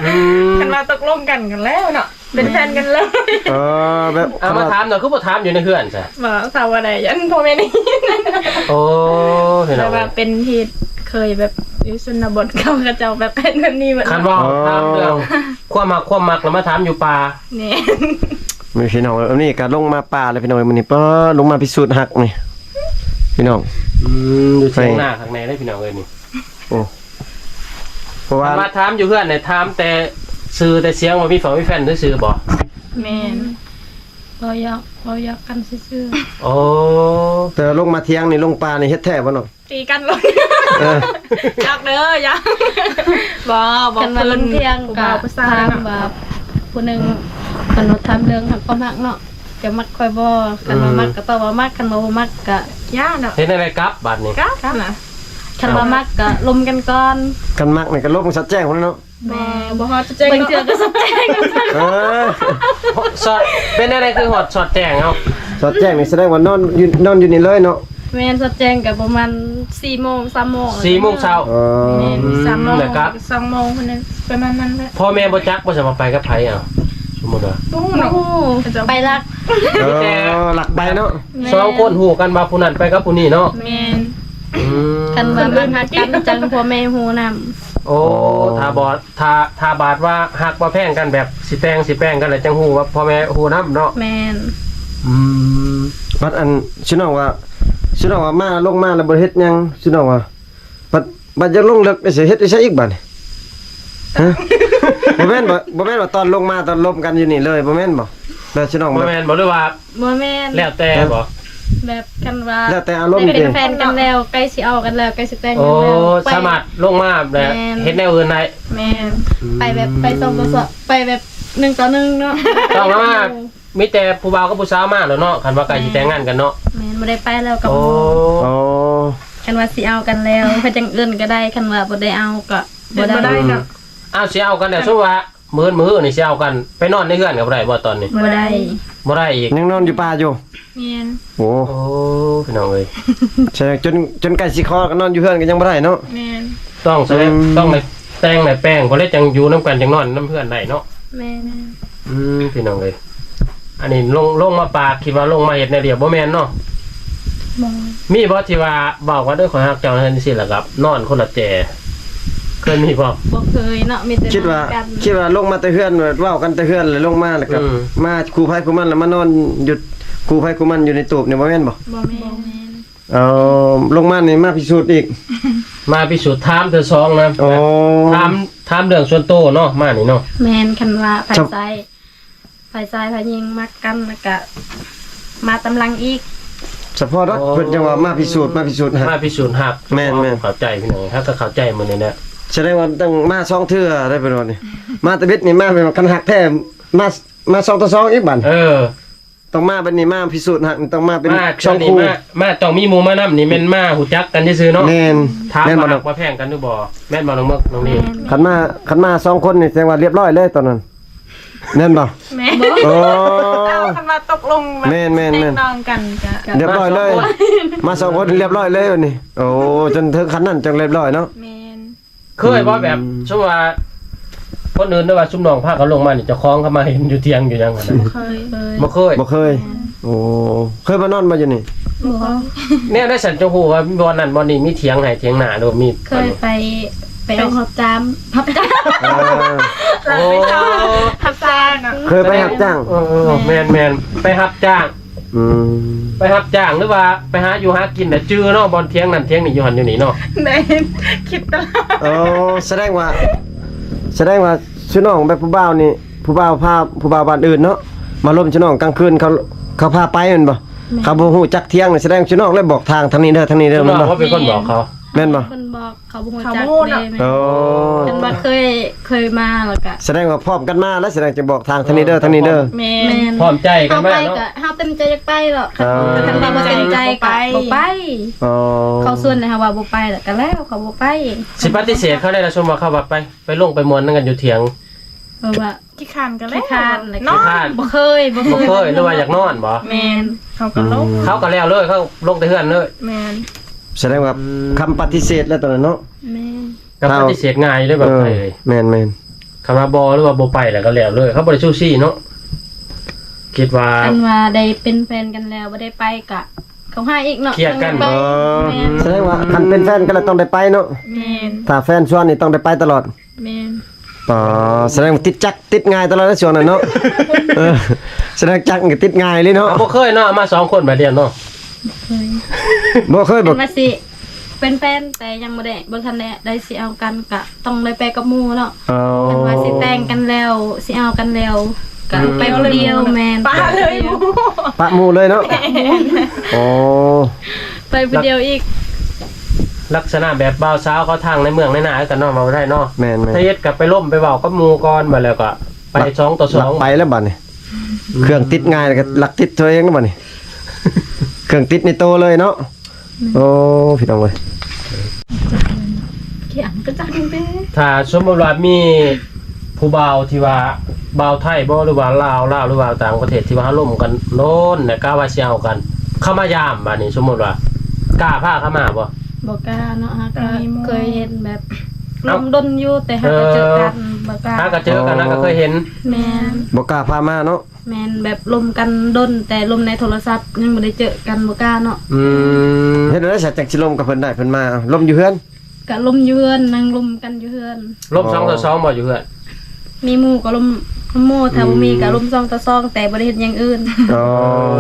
ເອີ ອືມ ຄັນວ່າຕົກລົງກັນ ກັນແລ້ວເນາະ ເປັນແຟນກັນເລີຍ. ເອີ ແບບ ເອົາມາຖາມໜ່ອຍ ຄືບໍ່ຖາມຢູ່ໃນເຮືອນຊະ? ບໍ່ ຖາມວ່າໄດ້ ຢ້ານພໍ່ແມ່ໄດ້ຍິນ. ໂອ້ ພີ່ນ້ອງ ແບບວ່າເປັນເຫດເຄີຍແບບຢູ່ຊົນນະບົດ ເຂົາ ເຂົາເຈົ້າແບບເປັນແບບນີ້ໝົດ. ຄັນເວົ້າ ອໍ ຖາມເລື່ອງຄວາມຮັກຄວາມມັກ ແລ້ວມາຖາມຢູ່ປ່າ. ແມ່ນ ນີ້ພີ່ນ້ອງເອີຍ ອັນນີ້ກໍລົງມາປ່າແລ້ວພີ່ນ້ອງເອີຍ ມື້ນີ້ ປາ ລົງມາພິສູດຮັກນີ້ພີ່ນ້ອງ. ອືມ ຢູ່ທຽງນາຂ້າງໃນເດ້ພີ່ນ້ອງເອີຍນີ້. ໂອ້ ເພາະວ່າ ຄັນມາຖາມຢູ່ເຮືອນນີ້ ຖາມແຕ່ຊື່ແຕ່ສຽງ ວ່າມີຝາມີແຟນຊື່ໆບໍ່? ແມ່ນ ເວົ້າຫຍອກ ເວົ້າຫຍອກກັນຊື່ໆ. ໂອ້ ແຕ່ລົງມາທຽງນີ້ ລົງປ່ານີ້ ເຮັດແທ້ບໍ່ນ້ອງ? ຕີກັນລົງ ເອີ ຢາກເດີ ຢາກ ບໍ່ ບໍ່ ຄັນວ່າລົງທຽງກໍຖາມວ່າຜູ້ໜຶ່ງ ຄັນວ່າຖາມເລື່ອງຄວາມຮັກເນາະ ເຈົ້າມັກຂ້ອຍບໍ່? ຄັນວ່າມັກກໍຕອບວ່າມັກ ຄັນວ່າບໍ່ມັກກໍຢ່າເນາະ. ເຮັດແນວໃດກັບບາດນີ້? ກັບນະ ຄັນວ່າມັກກໍລົມກັນກ່ອນ. ຄັນມັກນີ້ກໍລົມສອດແຈ້ງພຸ້ນເນາະ. ບໍ່ ບໍ່ຮອດສອດແຈ້ງ ບາງເທື່ອກໍສອດແຈ້ງ. ເອີ ສອດ ເປັນແນວໃດຄືຮອດສອດແຈ້ງເອົາ? ສອດແຈ້ງນີ້ສະແດງວ່ານອນຢູ່ ນອນຢູ່ນີ້ເລີຍເນາະ? ແມ່ນ ສອດແຈ້ງກໍປະມານສີ່ໂມງ ສາມໂມງ ສີ່ໂມງເຊົ້າ. ອໍ ແມ່ນ ສາມໂມງ ແລ້ວກໍສອງໂມງພຸ້ນນະ ປະມານນັ້ນແຫຼະ. ພໍ່ແມ່ບໍ່ຈັກບໍ່ ສາມາດໄປກັບໃຜເອົາ? ສົມມຸດວ່າ ບໍ່ຮູ້ເນາະ ໄປລັກ ເອີ ລັກໄປເນາະ. ແມ່ນ ສອງຄົນຮູ້ກັນວ່າຜູ້ນັ້ນໄປກັບຜູ້ນີ້ເນາະ. ແມ່ນ ອືມ ຄັນວ່າມັກຮັກກັນຈັ່ງພໍ່ແມ່ຮູ້ນຳ. ໂອ້ ຖ້າບໍ່ ຖ້າ ຖ້າບາດວ່າຮັກວ່າແພງກັນ ແບບຊິແຕ່ງ ຊິແປງກັນແລ້ວ ຈັ່ງຮູ້ວ່າພໍ່ແມ່ຮູ້ນຳເນາະ. ແມ່ນ ອືມ ບັດອັນ ຊິນ້ອງວ່າ ຊິນ້ອງວ່າມາ ລົງມາແລ້ວບໍ່ເຮັດຫຍັງ ຊິນ້ອງວ່າ ບັດ ບັດຢາກລົງເລິກ ຊິເຮັດຢູ່ໃສອີກບາດນີ້? ຮະ ບໍ່ແມ່ນບໍ່ ບໍ່ແມ່ນວ່າຕອນລົງມາ ຕອນລົມກັນຢູ່ນີ້ເລີຍ ບໍ່ແມ່ນບໍ່? ແບບຊິນ້ອງ ບໍ່ແມ່ນບໍ່ ຫຼືວ່າ ບໍ່ແມ່ນ ແລ້ວແຕ່ບໍ່? ແບບຄັນວ່າ ແລ້ວແຕ່ອາລົມ ໄດ້ເປັນແຟນກັນແລ້ວ ໃກ້ຊິເອົາກັນແລ້ວ ໃກ້ຊິແຕ່ງກັນແລ້ວ ໂອ້ ສາມາດລົງມາແບບ ແມ່ນ ເຮັດແນວອື່ນໄດ້. ແມ່ນ ອືມ ໄປແບບໄປສອງຕໍ່ສອງ ໄປແບບໜຶ່ງຕໍ່ໜຶ່ງເນາະ. ຕ້ອງມາ ມີແຕ່ຜູ້ບ່າວກັບຜູ້ສາວມາແລ້ວເນາະ ຄັນວ່າໃກ້ຊິແຕ່ງງານກັນເນາະ. ແມ່ນ ບໍ່ໄດ້ໄປແລ້ວກັບໝູ່. ໂອ້ ຄັນວ່າຊິເອົາກັນແລ້ວ ເພິ່ນຈັ່ງເອີ້ນກໍໄດ້ ຄັນວ່າບໍ່ໄດ້ເອົາກໍບໍ່ໄດ້. ເປັນບໍ່ໄດ້ເນາະ. ອືມ ອ້າວ ຊິເອົາກັນແລ້ວ ສົມມຸດວ່າ ມື້ ມື້ນີ້ຊິເອົາກັນໄປນອນໃນເຮືອນກໍບໍ່ໄດ້ບໍ່ຕອນນີ້? ບໍ່ໄດ້ ບໍ່ໄດ້ອີກ ຍັງນອນຢູ່ປ່າຢູ່. ແມ່ນ ໂອ້ ໂອ້ ພີ່ນ້ອງເອີຍ ສະແດງຈົນ ຈົນໃກ້ຊິຂໍກັນນອນຢູ່ເຮືອນກໍຍັງບໍ່ໄດ້ເນາະ. ແມ່ນ ຕ້ອງສະແດງ ອືມ ຕ້ອງໄດ້ແຕ່ງໄດ້ແປງ ພໍແລ້ວຈັ່ງຢູ່ນຳກັນ ຈັ່ງນອນນຳເຮືອນໄດ້ເນາະ. ແມ່ນ ອືມ ພີ່ນ້ອງເອີຍ ອັນນີ້ລົງ ລົງມາປ່າ ຄິດວ່າລົງມາເຮັດແນວດຽວ ບໍ່ແມ່ນເນາະ? ບໍ່ ມີບໍ່ທີ່ວ່າເວົ້າກັນ ເອີ ຂ້ອຍຮັກເຈົ້າ ຈັ່ງຊີ້ ແລ້ວກໍນອນຄົນລະແຈ ເຄີຍມີບໍ່? ບໍ່ເຄີຍເນາະ ມີແຕ່ ຄິດວ່າ ນອນກັນ ຄິດວ່າລົງມາແຕ່ເຮືອນ ເວົ້າກັນແຕ່ເຮືອນ ແລ້ວລົງມາ ແລ້ວກໍ ອືມ ມາຄູ່ໃຜຄູ່ມັນ ແລ້ວມານອນຢູ່ຄູ່ໃຜຄູ່ມັນຢູ່ໃນຕູບນີ້ ບໍ່ແມ່ນບໍ່? ບໍ່ແມ່ນ ບໍ່ແມ່ນ. ເອົາ ລົງມານີ້ມາພິສູດອີກ ມາພິສູດ ຖາມເທື່ອສອງນະ. ໂອ້ ຖາມ ຖາມເລື່ອງສ່ວນໂຕເນາະ ມານີ້ເນາະ. ແມ່ນ ຄັນວ່າຝ່າຍຊາຍ ຝ່າຍຊາຍຝ່າຍຍິງມັກກັນ ແລ້ວກະມາຕາມຫຼັງອີກ ສະເພາະດອກ. ໂອ້ ເພິ່ນຈັ່ງວ່າມາພິສູດ ມາພິສູດຮັກ ມາພິສູດຮັກ. ແມ່ນໆ ເຂົ້າໃຈພີ່ນ້ອງ ເຮົາກໍເຂົ້າໃຈມື້ນີ້ແຫຼະ. ສະແດງວ່າຕ້ອງມາສອງເທື່ອໄດ໋ ເພິ່ນວ່ານີ້ ມາແຕ່ບິດນີ້ມາ ແມ່ນວ່າຄັນຮັກແທ້ ມາ ມາສອງຕໍ່ສອງອີກບາດ. ເອີ ຕ້ອງມາແບບນີ້ ມາພິສູດຮັກນີ້ ຕ້ອງມາເປັນສອງຄູ່ ມາຕ້ອງມີໝູ່ມານຳນີ້ ແມ່ນມາຮູ້ຈັກກັນຊື່ໆເນາະ. ແມ່ນ ຖາມວ່າຮັກວ່າແພງກັນຫຼືບໍ່? ແມ່ນບໍ່ ນ້ອງເມິກ ນ້ອງລີ? ຄັນມາ ຄັນມາສອງຄົນນີ້ ແສດງວ່າລຽບຮ້ອຍເລີຍຕອນນັ້ນ ແມ່ນບໍ່? ແມ່ນ ໂອ້ ຄັນວ່າຕົກລົງແບບ ແມ່ນໆໆ ແຕ່ງດອງກັນກໍລຽບຮ້ອຍເລີຍ ມາສອງຄົນລຽບຮ້ອຍເລີຍບາດນີ້. ໂອ້ ຈົນເຖິງຂັ້ນນັ້ນຈັ່ງລຽບຮ້ອຍເນາະ. ແມ່ນ ເຄີຍບໍ່ ແບບ ອືມ ສົມມຸດວ່າຄົນອື່ນ ຫຼືວ່າຊຸມນ້ອງພາກັນລົງມານີ້ ເຈົ້າຂອງເຂົາມາເຫັນຢູ່ທຽງຢູ່ຫຍັງຫັ້ນນະ? ບໍ່ເຄີຍ ບໍ່ເຄີຍ ບໍ່ເຄີຍ. ແມ່ນ ໂອ້ ເຄີຍມານອນບໍ່ຢູ່ນີ້? ບໍ່ ແນວໃດຊັ້ນ ຈັ່ງຮູ້ວ່າບ່ອນນັ້ນບ່ອນນີ້ ມີຖຽງໄຮ່ຖຽງນາ ຫຼືວ່າມີ? ເຄີຍໄປ ໄປຮັບຈ້າງ ຮັບຈ້າງ ອ່າ ໂອ້ ຮັບຈ້າງ ເຄີຍໄປຮັບຈ້າງ. ເອີໆ ແມ່ນໆ ໄປຮັບຈ້າງ ອືມ ໄປຮັບຈ້າງ ຫຼືວ່າໄປຫາຢູ່ຫາກິນແຫຼະ ຈື່ເນາະ ບ່ອນຖຽງນັ້ນຖຽງນີ້ ຢູ່ຫັ້ນຢູ່ນີ້ເນາະ. ແມ່ນ ຄິດຕະຫຼອດ. ໂອ້ ສະແດງວ່າ ສະແດງວ່າຊຸນ້ອງແບບຜູ້ບ່າວນີ້ ຜູ້ບ່າວພາຜູ້ບ່າວບ້ານອື່ນເນາະ ມາລົມຊຸນ້ອງກາງຄືນ ເຂົາ ເຂົາພາໄປແມ່ນບໍ່? ແມ່ນ ເຂົາບໍ່ຮູ້ຈັກຖຽງນີ້ ສະແດງຊຸນ້ອງເລີຍບອກທາງ ທາງນີ້ເດີ ທາງນີ້ເດີ ຊຸນ້ອງ ແມ່ນບໍ່? ເຂົາເປັນຄົນບອກເຂົາ ແມ່ນບໍ່? ເພິ່ນບອກ ເຂົາບໍ່ຮູ້ຈັກເດ້. ໂອ້ ເພິ່ນວ່າເຄີຍ ເຄີຍມາແລ້ວກະ ສະແດງວ່າພ້ອມກັນມາແລ້ວ ສະແດງຈະບອກທາງ ທາງນີ້ເດີ ທາງນີ້ເດີ. ແມ່ນ ພ້ອມໃຈກັນມາເນາະ. ເຮົາໄປກໍ ເຮົາເຕັມໃຈຢາກໄປດອກ. ເອີ ຄັນວ່າບໍ່ເຕັມໃຈກໍບໍ່ໄປ ບໍ່ໄປ. ອໍ ເຂົາຊວນແລ້ວ ເຮົາວ່າບໍ່ໄປ ແລ້ວກໍແລ້ວ ເຂົາບໍ່ໄປ. ຊິປະຕິເສດເຂົາໄດ້ລະ ສົມວ່າເຂົາວ່າໄປ ໄປລົງໄປມ່ວນນຳກັນຢູ່ຖຽງ ເພາະວ່າ ຂີ້ຄ້ານກໍແລ້ວ ຂີ້ຄ້ານ ນອນ ບໍ່ເຄີຍ ບໍ່ເຄີຍ ບໍ່ເຄີຍ ຫຼືວ່າຢາກນອນບໍ່? ແມ່ນ ເຂົາກໍລົງ ອືມ ເຂົາກໍແລ້ວເລີຍ ເຂົາລົງແຕ່ເຮືອນເລີຍ. ແມ່ນ ສະແດງວ່າ ອືມ ຄຳປະຕິເສດແລ້ວຕອນນັ້ນເນາະ. ແມ່ນ ກໍປະຕິເສດງ່າຍເລີຍ ເອີ ແບບໄປເລີຍ. ແມ່ນໆ ຄັນວ່າບໍ່ ຫຼືວ່າບໍ່ໄປແລ້ວກໍແລ້ວເລີຍ ເຂົາບໍ່ໄດ້ຊູຊີເນາະ. ຄິດວ່າ ຄັນວ່າໄດ້ເປັນແຟນກັນແລ້ວບໍ່ໄດ້ໄປກໍເຂົາຫາອີກເນາະ ຄຽດກັນ. ເອີ ແມ່ນ ສະແດງວ່າຄັນເປັນແຟນກັນແລ້ວຕ້ອງໄດ້ໄປເນາະ. ແມ່ນ ຖ້າແຟນຊວນນີ້ຕ້ອງໄດ້ໄປຕະຫຼອດ. ແມ່ນ ປາ ສະແດງວ່າຕິດຈັກຕິດງ່າຍຕະຫຼອດໃນຊ່ວງນັ້ນເນາະ. ເອີ ສະແດງຈັກນີ້ຕິດງ່າຍເລີຍເນາະ. ບໍ່ເຄີຍເນາະ ເອົາມາສອງຄົນບາດດຽວເນາະ. ບໍ່ເຄີຍ ບໍ່ເຄີຍບໍ່ ເພິ່ນວ່າຊິເປັນແຟນ ແຕ່ຍັງບໍ່ໄດ້ ບໍ່ທັນໄດ້ ໄດ້ຊິເອົາກັນ ກະຕ້ອງໄດ້ໄປກັບໝູ່ເນາະ. ອໍ ເພິ່ນວ່າຊິແຕ່ງກັນແລ້ວ ຊິເອົາກັນແລ້ວ ກະ ອືມ ໄປຜູ້ດຽວ. ແມ່ນ ປະເລີຍ ປະໝູ່ເລີຍເນາະ. ອໍ ໄປຜູ້ດຽວອີກ. ລັກສະນະແບບບ່າວສາວເຂົາທາງໃນເມືອງໃນນາຄືກັນເນາະ ເວົ້າໄດ້ເນາະ. ແມ່ນໆ ຖ້າເຮັດກໍໄປລົມໄປເວົ້າກັບໝູ່ກ່ອນ ບາດແລ້ວກໍໄປສອງຕໍ່ສອງ ໄປແລ້ວບາດນີ້. ອືມ ເຄື່ອງຕິດງ່າຍແລ້ວກໍລັກຕິດຕົວເອງແລ້ວບາດນີ້ ເຄື່ອງຕິດໃນໂຕເລີຍເນາະ. ແມ່ນ ໂອ້ ພີ່ນ້ອງເອີຍ ຂຽນກະຈັກເດ້. ຖ້າສົມມຸດວ່າມີຜູ້ບ່າວທີ່ວ່າ ບ່າວໄທບໍ ຫຼືວ່າລາວ ລາວ ຫຼືວ່າຕ່າງປະເທດ ທີ່ວ່າເຮົາລົມກັນດົນ ແລ້ວກະວ່າຊິເອົາກັນ ເຂົາມາຢາມ ບາດນີ້ສົມມຸດວ່າ ກ້າພາເຂົາມາບໍ່? ບໍ່ກ້າເນາະ ຫາກະເຄີຍເຫັນແບບລົມດົນຢູ່ ແຕ່ຫາກະເຈີກັນ ບໍ່ກ້າ ຫາກະເຈີກັນ ຫາກະເຄີຍເຫັນ. ແມ່ນ ບໍ່ກ້າພາມາເນາະ. ແມ່ນ ແບບລົມກັນດົນ ແຕ່ລົມໃນໂທລະສັບ ຍັງບໍ່ໄດ້ເຈີກັນ ບໍ່ກ້າເນາະ. ອືມ ເຮັດແນວໃດສະ ຈັ່ງຊິລົມກັບເພິ່ນໄດ້? ເພິ່ນມາລົມຢູ່ເຮືອນ ກະລົມຢູ່ເຮືອນ ນັ່ງລົມກັນຢູ່ເຮືອນ. ລົມສອງຕໍ່ສອງບໍ່ ຢູ່ເຮືອນ? ມີໝູ່ກໍລົມນຳໝູ່ ຖ້າບໍ່ມີກະລົມສອງຕໍ່ສອງ ແຕ່ບໍ່ໄດ້ເຮັດຫຍັງອື່ນ. ອໍ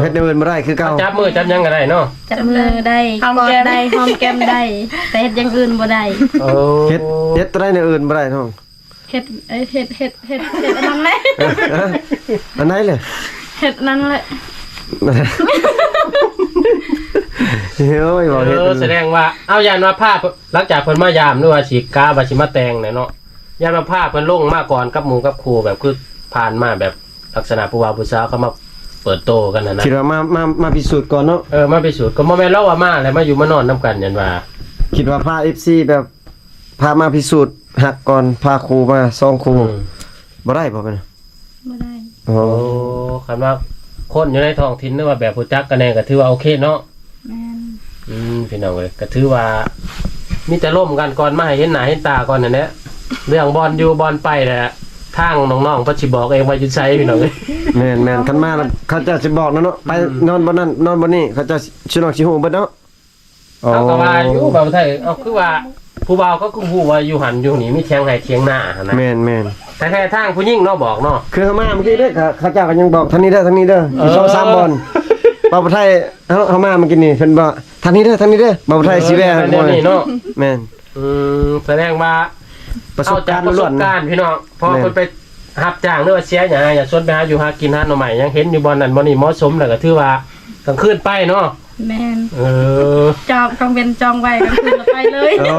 ເຮັດແນວອື່ນບໍ່ໄດ້ຄືເກົ່າ. ຈັບມືຈັບຫຍັງກໍໄດ້ເນາະ. ຈັບມືໄດ້ ຫອມແກ້ມ ກອດໄດ້ ຫອມແກ້ມໄດ້ ແຕ່ເຮັດຫຍັງອື່ນບໍ່ໄດ້. ໂອ້ ເຮັດ ເຮັດຕົວໃດແນວອື່ນບໍ່ໄດ້ນ້ອງ? ເຮັດ ເອີ ເຮັດ ເຮັດ ເຮັດ ເຮັດອັນນັ້ນແຫຼະ. ອັນໃດແຫຼະ? ເຮັດອັນນັ້ນແຫຼະ. ໂອ້ຍ ເວົ້າເຮັດ ເອີ ສະແດງວ່າ ເອົາ ຢ້ານວ່າພາ ຫຼັງຈາກເພິ່ນມາຢາມ ຫຼືວ່າຊິກະວ່າຊິມາແຕ່ງແຫຼະເນາະ ຢ້ານວ່າພາເພິ່ນລົງມາກ່ອນກັບໝູ່ກັບຄູ່ ແບບຄືຜ່ານມາ ແບບລັກສະນະຜູ້ບ່າວຜູ້ສາວເຂົາມາເປີດໂຕກັນຫັ້ນນະ. ຄິດວ່າມາ ມາ ມາພິສູດກ່ອນເນາະ. ເອີ ມາພິສູດກໍບໍ່ແມ່ນລາວວ່າມາແລ້ວມາຢູ່ມານອນນຳກັນ ຢ້ານວ່າ ຄິດວ່າພາເອັຟຊີແບບ ພາມາພິສູດຮັກກ່ອນ ພາຄູ່ມາສອງຄູ່. ອືມ ບໍ່ໄດ້ບໍ່? ບໍ່ໄດ້. ໂອ້ ໂອ້ ຄັນວ່າຄົນຢູ່ໃນທ້ອງຖິ່ນ ຫຼືວ່າແບບຮູ້ຈັກກັນແດ່ ກໍຖືວ່າໂອເຄເນາະ. ແມ່ນ. ອືມ ພີ່ນ້ອງເອີຍ ກໍຖືວ່າມີແຕ່ລົມກັນກ່ອນ ມາໃຫ້ເຫັນໜ້າເຫັນຕາກ່ອນຫັ້ນແຫຼະ. ເລື່ອງບ່ອນຢູ່ບ່ອນໄປແຫຼະ ທາງນ້ອງໆເພິ່ນຊິບອກເອງວ່າຢູ່ໃສ ພີ່ນ້ອງເອີຍ. ແມ່ນໆ ຄັນມາແລ້ວເຂົາເຈົ້າຊິບອກນຳເນາະ ໄປ ອືມ ນອນບ່ອນນັ້ນ ນອນບ່ອນນີ້ ເຂົາເຈົ້າ ຊິນ້ອງຊິຮູ້ເບິດເນາະ. ອໍ ເຮົາກໍວ່າຢູ່ ບ່າວໄທ ເອົາ ຄືວ່າຜູ້ບ່າວເຂົາຄືຮູ້ວ່າຢູ່ຫັ້ນຢູ່ນີ້ມີຖຽງໄຮ່ຖຽງນາຫັ້ນນະ. ແມ່ນໆ ແຕ່ແທ້ທາງຜູ້ຍິງເນາະບອກເນາະ. ຄືເຮົາມາມື້ກີ້ເດ້ ເຂົາ ເຂົາເຈົ້າກໍຍັງບອກທາງນີ້ເດີ ທາງນີ້ເດີ ເອີ ມີສອງສາມບ່ອນ. ບ່າວໄທ ເຮົາ ເຮົາມາມື້ກີ້ນີ້ເພິ່ນບອກທາງນີ້ເດີ ທາງນີ້ເດີ ບ່າວໄທ ເອີ ຊິແວ່ ແນວນີ້ເນາະ. ແມ່ນ. ອືມ ສະແດງວ່າປະສົບການ ເອົາຈາກປະສົບການ ພີ່ນ້ອງ ເພາະວ່າ ແມ່ນ ເພິ່ນໄປຮັບຈ້າງ ຫຼືວ່າເສຍຫຍ້າຫຍ້າສວນ ໄປຫາຢູ່ຫາກິນ ຫາໜໍ່ໄມ້ຫຍັງ ເຫັນຢູ່ບ່ອນນັ້ນບ່ອນນີ້ ເໝາະສົມ ແລ້ວກໍຖືວ່າກາງຄືນໄປເນາະ. ແມ່ນ. ເອີ ຈອງ ກາງເວັນຈອງໄວ້ ກາງຄືນລະໄປເລີຍ. ອໍ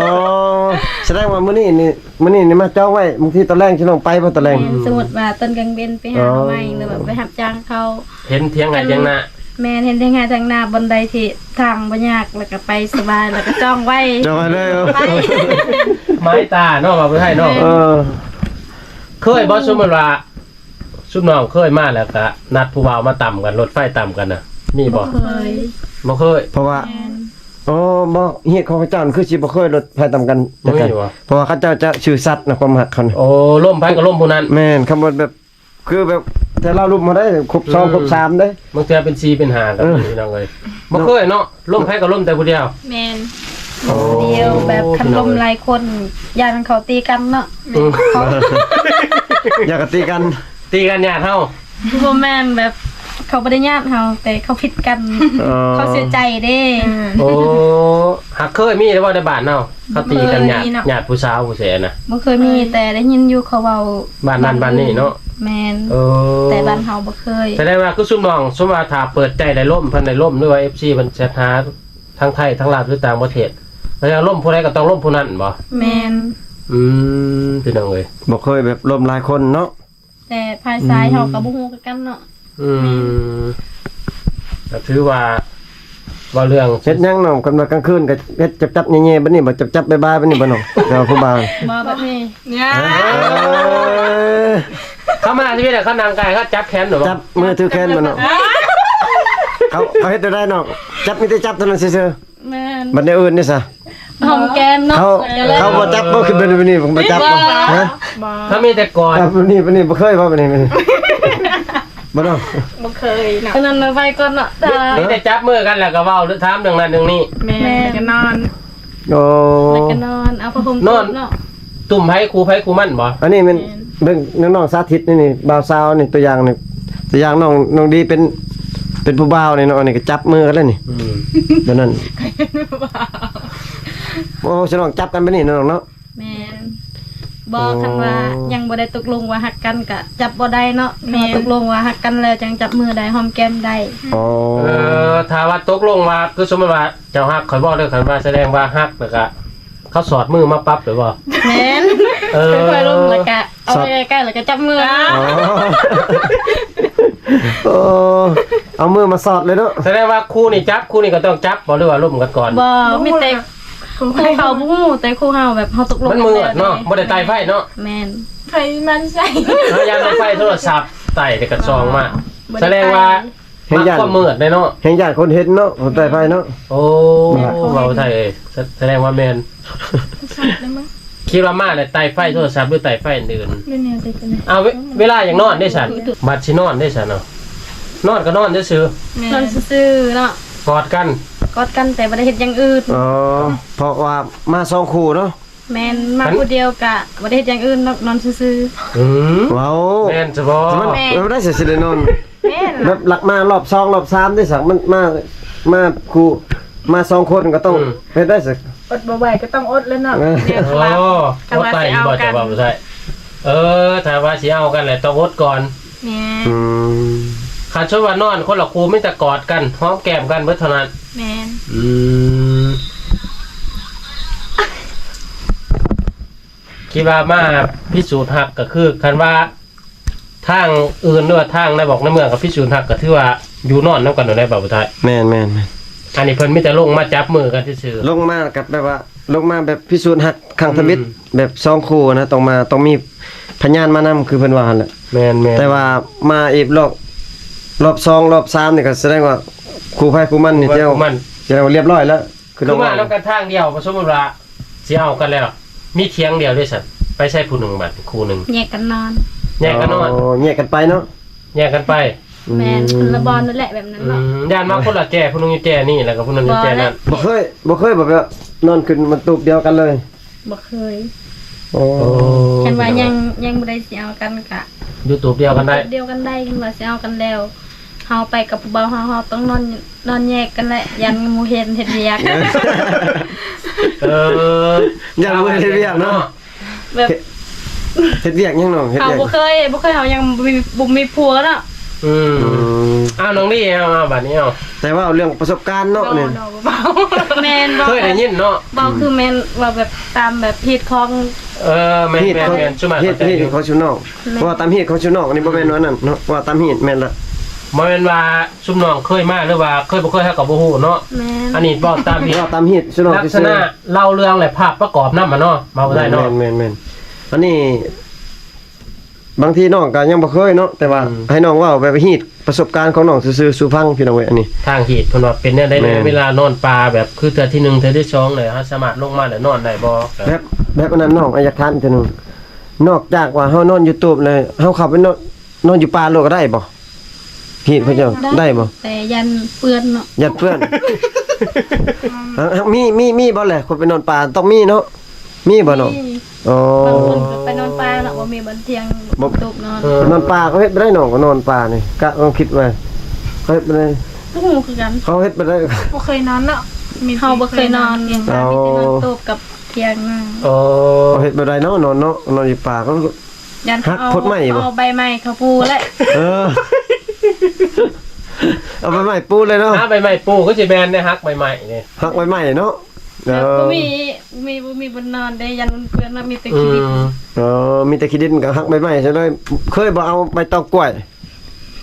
ສະແດງວ່າມື້ນີ້ນີ້ ມື້ນີ້ນີ້ມາຈອງໄວ້ ບາງທີຕອນແລງຊິລົງໄປບໍ່ຕອນແລງ? ແມ່ນ. ສົມມຸດວ່າຕອນກາງເວັນໄປຫາ ອໍ ໜໍ່ໄມ້ ຫຼືວ່າໄປຮັບຈ້າງເຂົາ ເຫັນຖຽງໄຮ່ຖຽງນາ. ແມ່ນ ເຫັນຖຽງໄຮ່ຖຽງນາ ບ່ອນໃດທີ່ທາງບໍ່ຍາກ ແລ້ວກໍໄປສະບາຍ ແລ້ວກໍຈອງໄວ້ ຈອງໄວ້ເລີຍ. ໄປ ໝາຍຕາເນາະ ວ່າບໍ່ໄດ້ເນາະ. ແມ່ນ. ເອີ ເຄີຍບໍ່ ສົມມຸດວ່າ ຊຸມນ້ອງເຄີຍມາແລ້ວກະນັດຜູ້ບ່າວມາຕຳກັນ ລົດໄຟຕຳກັນນະ ມີບໍ່? ບໍ່ເຄີຍ. ບໍ່ເຄີຍ. ເພາະວ່າ ແມ່ນ ໂອ້ ບໍ່ ເຂດຂອງເຂົາເຈົ້ານີ້ຄືຊິບໍ່ເຄີຍລົດໄຟຕຳກັນຈັກເທື່ອ ບໍ່ມີບໍ່? ເພາະວ່າເຂົາເຈົ້າຈະຊື່ສັດນະ ຄວາມຮັກເຂົານີ້. ໂອ້ ລົມໃຜກໍລົມຜູ້ນັ້ນ. ແມ່ນ ຄຳວ່າແບບ ຄືແບບແຕ່ລະລຸມເຮົາໄດ້ ຄົບສອງ ອືມ ຄົບສາມເດ້ ບາງເທື່ອເປັນສີ່ເປັນຫ້າກໍ ເອີ ມີ ພີ່ນ້ອງເອີຍ. ບໍ່ເຄີຍເນາະ ລົມໃຜກໍລົມແຕ່ຜູ້ດຽວ. ແມ່ນ. ໂອ້ ຜູ້ດຽວ ແບບຄັນລົມຫຼາຍຄົນ ຢ້ານເຂົາຕີກັນເນາະ. ອືມ ເຂົາ ຢ້ານເຂົາຕີກັນ. ຕີກັນຍາດເຮົາ. ບໍ່ແມ່ນ ແບບເຂົາບໍ່ໄດ້ຍາດເຮົາ ແຕ່ເຂົາຜິດກັນ. ອໍ ເຂົາເສຍໃຈເດ້. ໂອ້ ຫາກເຄີຍມີແລ້ວບໍ່ໃນບ້ານເຮົາ ເຂົາຕີກັນຍາດ ຍາດຜູ້ສາວຜູ້ແສນນະ? ບໍ່ເຄີຍມີ ແຕ່ໄດ້ຍິນຢູ່ເຂົາເວົ້າ ບ້ານນັ້ນບ້ານນີ້ເນາະ. ແມ່ນ. ເອີ ແຕ່ບ້ານເຮົາບໍ່ເຄີຍ. ສະແດງວ່າຄືຊຸມນ້ອງ ສົມວ່າຖ້າເປີດໃຈໄດ້ລົມ ເພິ່ນໄດ້ລົມ ຫຼືວ່າເອັຟຊີເພິ່ນແຊັດຫາທາງໄທ ທາງລາວ ຫຼືຕ່າງປະເທດ ແລ້ວລົມຜູ້ໃດກໍຕ້ອງລົມຜູ້ນັ້ນບໍ? ແມ່ນ. ອືມ ພີ່ນ້ອງເອີຍ ບໍ່ເຄີຍແບບລົມຫຼາຍຄົນເນາະ. ແຕ່ຝ່າຍຊາຍເຮົາກໍບໍ່ຮູ້ຄືກັນເນາະ. ອືມ ກໍຖືວ່າ ເວົ້າເລື່ອງ ເຮັດຫຍັງນ້ອງ? ຄັນວ່າກາງຄືນກໍເຮັດຈັບໆແຍ່ໆແບບນີ້ບໍ່? ຈັບໆບາຍໆແບບນີ້ບໍ່ນ້ອງ? ແລ້ວຜູ້ບ່າວ ບໍ່ ແບບນີ້. ເອີ ເຂົາມາຊີວິດເຂົານັ່ງໃກ້ ເຂົາຈັບແຂນບໍ່? ຈັບມືຖືແຂນບໍ່ນ້ອງ? ເຂົາ ເຂົາເຮັດແນວໃດນ້ອງ? ຈັບ ມີແຕ່ຈັບເທົ່ານັ້ນຊື່ໆ. ແມ່ນ. ບັດແນວອື່ນເດ້ຊະ? ຫອມແກ້ມເນາະ. ເຂົາ ເຂົາບໍ່ຈັບບໍ່? ຄືແບບນີ້ບໍ່ຈັບບໍ່? ຮະ? ບໍ່. ເຂົາມີແຕ່ກອດ. ອ່າ ແບບນີ້ ແບບນີ້ບໍ່ເຄີຍບໍ່? ແບບນີ້ ແບບນີ້ ບໍ່ເນາະ? ບໍ່ເຄີຍເນາະ. ອັນນັ້ນໄວ້ກ່ອນເນາະ. ມີ ມີແຕ່ຈັບມືກັນ ແລ້ວກໍເວົ້າ ຫຼືຖາມເລື່ອງນັ້ນເລື່ອງນີ້. ແມ່ນ. ແມ່ນ. ແລ້ວກໍນອນ. ໂອ້ ແລ້ວກໍນອນ ເອົາຜ້າຫົ່ມ ນອນ ເນາະ. ຕຸ້ມໃຜຄູ່ໃຜຄູ່ມັນບໍ່? ອັນນີ້ແມ່ນ. ແມ່ນ. ເບິ່ງນ້ອງໆສາທິດນີ້ ນີ້ ບ່າວສາວນີ້ ຕົວຢ່າງນີ້ ຕົວຢ່າງນ້ອງ ນ້ອງດີເປັນ ເປັນຜູ້ບ່າວນີ້ເນາະ ອັນນີ້ກໍຈັບມືກັນແລ້ວນີ້ ອືມ ແບບນັ້ນ ໂອ້ ສະນ້ອງຈັບກັນແບບນີ້ເນາະ ນ້ອງເນາະ. ແມ່ນ ບໍ່ ໂອ້ ຄັນວ່າຍັງບໍ່ໄດ້ຕົກລົງວ່າຮັກກັນກະຈັບບໍ່ໄດ້ເນາະ ແມ່ນ ຄັນວ່າຕົກລົງວ່າຮັກກັນແລ້ວຈັ່ງຈັບມືໄດ້ ຫອມແກ້ມໄດ້. ອໍ ເອີ ຖ້າວ່າຕົກລົງວ່າ ຄືສົມມຸດວ່າເຈົ້າຮັກຂ້ອຍບໍ່ເດີ ຄັນວ່າສະແດງວ່າຮັກ ແລ້ວກະເຂົາສອດມືມາປັບເລີຍບໍ່? ແມ່ນ ເອີ ຄ່ອຍໆລົງ ແລ້ວກະເອົາໄປໃກ້ໆ ແລ້ວກະຈັບມື. ອໍ ໂອ້ ເອົາມືມາສອດເລີຍເນາະ. ສະແດງວ່າຄູ່ນີ້ຈັບ ຄູ່ນີ້ກໍຕ້ອງຈັບບໍ່ ຫຼືວ່າລົມກັນກ່ອນ? ບໍ່ ມີແຕ່ ຄູ່ເຂົາບໍ່ຮູ້ ແຕ່ຄູ່ເຮົາແບບເຮົາຕົກລົງ ມັນມືດເນາະ ບໍ່ໄດ້ໄຕ່ໄຟເນາະ. ແມ່ນ ໄຟມັນໃສ່ ເຮົາຢ້ານໄຟໂທລະສັບໄຕ່ແລ້ວກໍສ່ອງມາ. ສະແດງວ່າມັກຄວາມມືດເດ້ເນາະ ແຮງຢ້ານຄົນເຫັນເນາະ ຄົນໄຕ່ໄຟເນາະ. ໂອ້ ເວົ້າໄທເອີຍ ສະ ສະແດງວ່າແມ່ນ ຄິດວ່າມາແລ້ວໄຕ່ໄຟໂທລະສັບ ຫຼືໄຕ່ໄຟອື່ນໆ. ເອົາ ເວ ເວລາຢາກນອນເດ້ຊັ້ນ ບັດຊິນອນເດ້ຊັ້ນເນາະ ນອນກໍນອນຊື່ໆ ນອນຊື່ໆເນາະ ກອດກັນ ກອດກັນແຕ່ບໍ່ໄດ້ເຮັດຢ່າງອື່ນ. ອໍ ເພາະວ່າມາສອງຄູ່ເນາະ. ແມ່ນ ມາຜູ້ດຽວກະບໍ່ໄດ້ເຮັດຢ່າງອື່ນດອກ ນອນຊື່ໆ. ອືມ ເວົ້າ ແມ່ນຊະບໍ່? ມັນ ແມ່ນ ເອີ ບໍ່ໄດ້ຊິໄດ້ນອນ ແມ່ນ ແບບລັກມາລອບສອງລອບສາມເດ້ຊັ້ນ ມັນມາ ມາຄູ່ ມາສອງຄົນກໍຕ້ອງ ອືມ ເຮັດໄດ້ຊັ້ນ ອົດບໍ່ໄຫວກໍຕ້ອງອົດແລ້ວເນາະ. ເອີ ແມ່ນ ໂອ້ ຄັນວ່າ ອົດໄດ້ ຊິເອົາ ບໍ່ ກັນ ຈະເວົ້າບໍ່ໄດ້. ເອີ ຖ້າວ່າຊິເອົາກັນແຫຼະຕ້ອງອົດກ່ອນ. ແມ່ນ ອືມ ຄັນສົມວ່ານອນຄົນລະຄູ່ ມີແຕ່ກອດກັນ ຫອມແກ້ມກັນເບິດເທົ່ານັ້ນ. ແມ່ນ ອືມ ຄິດວ່າມາພິສູດຮັກ ກໍຄືຄັນວ່າທາງອື່ນ ຫຼືວ່າທາງໃນບອກໃນເມືອງກໍພິສູດຮັກ ກໍຖືວ່າຢູ່ນອນນຳກັນໂດນໄດ້ ບ່າວຜູ້ໄທ. ແມ່ນໆໆ ອັນນີ້ເພິ່ນມີແຕ່ລົງມາຈັບມືກັນຊື່ໆ ລົງມາກັບແບບວ່າ ລົງມາແບບພິສູດຮັກຄັ້ງທຳອິດ ອືມ ແບບສອງຄູ່ນະ ຕ້ອງມາ ຕ້ອງມີພະຍານມານຳ ຄືເພິ່ນວ່າຫັ້ນແຫຼະ. ແມ່ນໆ ແຕ່ວ່າມາອີກລອບ ລອບສອງລອບສາມນີ້ກໍສະແດງວ່າຄູ່ໃຜຄູ່ມັນນີ້ ຄູ່ໃຜ ແຕ່ວ່າ ຄູ່ມັນ ສະແດງວ່າລຽບຮ້ອຍແລ້ວ ຄື ຄືມານຳກັນທາງດຽວ ສົມມຸດວ່າຊິເອົາກັນແລ້ວ ມີຖຽງດຽວເດ້ຊັ້ນ ໄປໃສຜູ້ໜຶ່ງບັດຄູ່ໜຶ່ງ ແຍກກັນນອນ ແຍກກັນນອນ. ອໍ ແຍກກັນໄປເນາະ ແຍກກັນໄປ. ແມ່ນ ອືມ ຄົນລະບ່ອນນັ້ນແຫຼະ ແບບນັ້ນເນາະ. ອືມ ຢ້ານວ່າຄົນລະແຈ ຜູ້ໜຶ່ງຢູ່ແຈນີ້ ແລ້ວກໍຜູ້ໜຶ່ງຢູ່ແຈນັ້ນ. ບໍ່ແລ້ວ ບໍ່ເຄີຍ ບໍ່ເຄີຍແບບວ່ານອນຂຶ້ນມາຕູບດຽວກັນເລີຍ? ບໍ່ເຄີຍ. ໂອ້ ຄັນວ່າຍັງ ຍັງບໍ່ໄດ້ຊິເອົາກັນກະຢູ່ຕູບດຽວກັນໄດ້ ຢູ່ຕູບດຽວກັນໄດ້. ຄັນວ່າຊິເອົາກັນແລ້ວ ເຮົາໄປກັບຜູ້ບ່າວເຮົາ ເຮົາຕ້ອງນອນ ນອນແຍກກັນແຫຼະ ຢ້ານໝູ່ເຫັນເຮັດວຽກ. ເອີ ຢ້ານໝູ່ເຫັນເຮັດວຽກເນາະ. ແບບ ເຮັດ ເຮັດວຽກຫຍັງນ້ອງ? ເຮັດວຽກ ເຮົາບໍ່ເຄີຍ ບໍ່ເຄີຍ ເຮົາຍັງບໍ່ມີ ບໍ່ມີຜົວເນາະ. ອືມ ອືມ ອ້າວ ນ້ອງນີ້ເອົາ ເອົາ ບາດນີ້ເອົາ ແຕ່ວ່າເອົາເລື່ອງປະສົບການເນາະ ນີ້ ບໍ່ ບໍ່ ບໍ່ ແມ່ນ ບໍ່ ເຄີຍໄດ້ຍິນເນາະ. ບໍ່ ອືມ ຄືແມ່ນວ່າແບບຕາມແບບຮີດຂອງ ເອີ ແມ່ນ ຮີດຂອງ ແມ່ນ ແມ່ນ ຊຸມມາ ຮີດ ຮີດຂອງຊຸມນ້ອງ. ແມ່ນ ເວົ້າຕາມຮີດຂອງຊຸມນ້ອງ ອັນນີ້ບໍ່ແມ່ນ ອືມ ວ່ານັ້ນເນາະ ເວົ້າຕາມຮີດແມ່ນລະ. ບໍ່ແມ່ນວ່າຊຸມນ້ອງເຄີຍມາ ຫຼືວ່າເຄີຍບໍ່ເຄີຍ ເຮົາກໍບໍ່ຮູ້ເນາະ. ແມ່ນ ອັນນີ້ເວົ້າຕາມຮີດ ເວົ້າຕາມຮີດຊຸມນ້ອງ ລັກສະນະ ເລົ່າເລື່ອງ ແລະ ພາບປະກອບນຳ ອະເນາະ ເວົ້າໄດ້ເນາະ. ແມ່ນໆໆ ອັນນີ້ ບາງທີນ້ອງກໍຍັງບໍ່ເຄີຍເນາະ ແຕ່ວ່າ ອືມ ໃຫ້ນ້ອງເວົ້າແບບຮີດປະສົບການຂອງນ້ອງຊື່ໆສູ່ຟັງ ພີ່ນ້ອງເອີຍ. ອັນນີ້ທາງຮີດເພິ່ນວ່າເປັນແນວໃດແດ່ ແມ່ນ ເວລານອນປ່າ ແບບຄືເທື່ອທີໜຶ່ງ ເທື່ອທີສອງ ແລ້ວເຮົາສາມາດລົງມາ ແລ້ວນອນໄດ້ບໍ່? ແບບ ແບບອັນນັ້ນ ນ້ອງ ອາ ຢາກຖາມອີກເທື່ອໜຶ່ງ ນອກຈາກວ່າເຮົານອນຢູ່ຕູບແລ້ວ ເຮົາເຂົ້າໄປນອນ ນອນຢູ່ປ່າໂລດກໍໄດ້ບໍ່? ຮີດເຂົາເຈົ້າ ໄດ້ ໄດ້ບໍ່? ແຕ່ຢ້ານເປື້ອນເນາະ ຢ້ານເປື້ອນ. ຫາ ມີ ມີ ມີບໍ່ແຫຼະ ຄົນໄປນອນປ່າ ຕ້ອງມີເນາະ. ມີບໍ່ນ້ອງ? ມີ ອໍ ບາງຄົນກໍໄປນອນປ່າເນາະ ບໍ່ມີບ່ອນຖຽງ ບໍ່ ຕູບນອນ. ເອີ ນອນປ່າເຂົາເຮັດແບບໃດນ້ອງ? ກໍນອນປ່ານີ້ ກະ ລອງຄິດວ່າເຂົາເຮັດແບບໃດ? ບໍ່ຮູ້ຄືກັນ ເຂົາເຮັດແບບໃດ? ບໍ່ເຄີຍນອນເນາະ ມີ ເຮົາບໍ່ເຄີຍນອນ ມີແຕ່ນອນຕູບກັບຖຽງ. ອໍ ເຂົາເຮັດແບບໃດເນາະ? ນອນເນາະ ນອນຢູ່ປ່າ ເຂົາ ຢ້ານເຂົາເອົາ ຫັກໂພດໄມ້ບໍ່? ເອົາໃບໄມ້ເຂົາປູແຫຼະ. ເອີ ເອົາໃບໄມ້ປູເລີຍເນາະ. ຫາໃບໄມ້ປູຄືຊິແມ່ນເດ້ ຫັກໃບໄມ້ນີ້ ຫັກໃບໄມ້ເນາະ. ແບບ ເອີ ບໍ່ມີ ບໍ່ມີ ບໍ່ມີບ່ອນນອນເດ້ ຢ້ານມັນເປື້ອນເນາະ ມີແຕ່ຂີ້ດິນ. ອືມ ເອີ ມີແຕ່ຂີ້ດິນກໍຫັກໃບໄມ້ຊະເລີຍ. ເຄີຍບໍ່ເອົາໃບຕອງກ້ວຍ?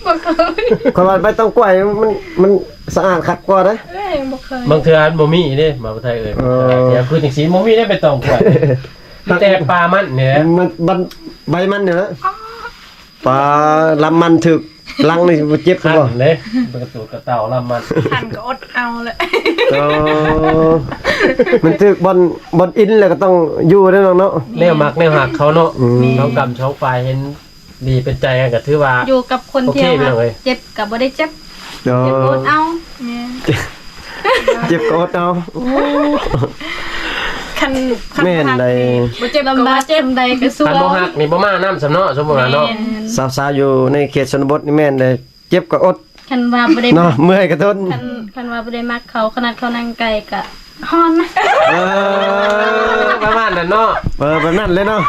ບໍ່ເຄີຍ. ຂ້ອຍວ່າໃບຕອງກ້ວຍມັນ ມັນສະອາດຄັກກວ່າເດ້. ເອີຍ ບໍ່ເຄີຍ. ບາງເທື່ອມັນບໍ່ມີເດ້ ບ່າວໄທເອີຍ. ເອີ ບາງເທື່ອຄືຈັ່ງຊີ້ ບໍ່ມີເດ້ໃບຕອງກ້ວຍ ມີແຕ່ປ່າມັນນີ້ແຫຼະ ມັນ ມັນ ໃບມັນນີ້ແຫຼະ. ປາ ລຳມັນຖືກຫຼັງນີ້ບໍ່ເຈັບບໍ່? ຄັນເດ້ ເປັນກະຕູດກະເຕົ່າລຳມັນ ຄັນກໍອົດເອົາແຫຼະ. ອໍ ມັນຖືກບ່ອນ ບ່ອນອິນແລ້ວກໍຕ້ອງຢູ່ເດ້ນ້ອງເນາະ. ແນວມັກແນວຮັກເຂົາເນາະ. ອືມ ສອງກຳສອງຝ່າຍເຫັນດີເປັນໃຈກັນກໍຖືວ່າ ຢູ່ກັບຄົນທີ່ເຮົາຮັກ ເຈັບກໍບໍ່ໄດ້ເຈັບ. ອໍ ເຈັບກໍອົດເອົາ. ແມ່ນ ເຈັບກໍອົດເອົາ. ໂອ້ ຄັນ ຄັນ ແມ່ນ ບໍ່ຮັກ ໃດ ນີ້ ບໍ່ເຈັບກໍວ່າເຈັບ ລຳບາກສ່ຳໃດກໍສູ້ ຄັນບໍ່ຮັກນີ້ບໍ່ມານຳຊ້ຳເນາະ ສົມມຸດວ່າເນາະ ແມ່ນ ສາວໆຢູ່ໃນເຂດຊົນນະບົດນີ້ແມ່ນເດ້ ເຈັບກໍອົດ ຄັນວ່າບໍ່ໄດ້ ເນາະ ເມື່ອຍກໍທົນ ຄັນ ຄັນວ່າບໍ່ໄດ້ມັກເຂົາ ຂະໜາດເຂົານັ່ງໃກ້ກໍຮ້ອນ ເອີ ປະມານນັ້ນເນາະ ເອີ ແບບນັ້ນເລີຍເນາະ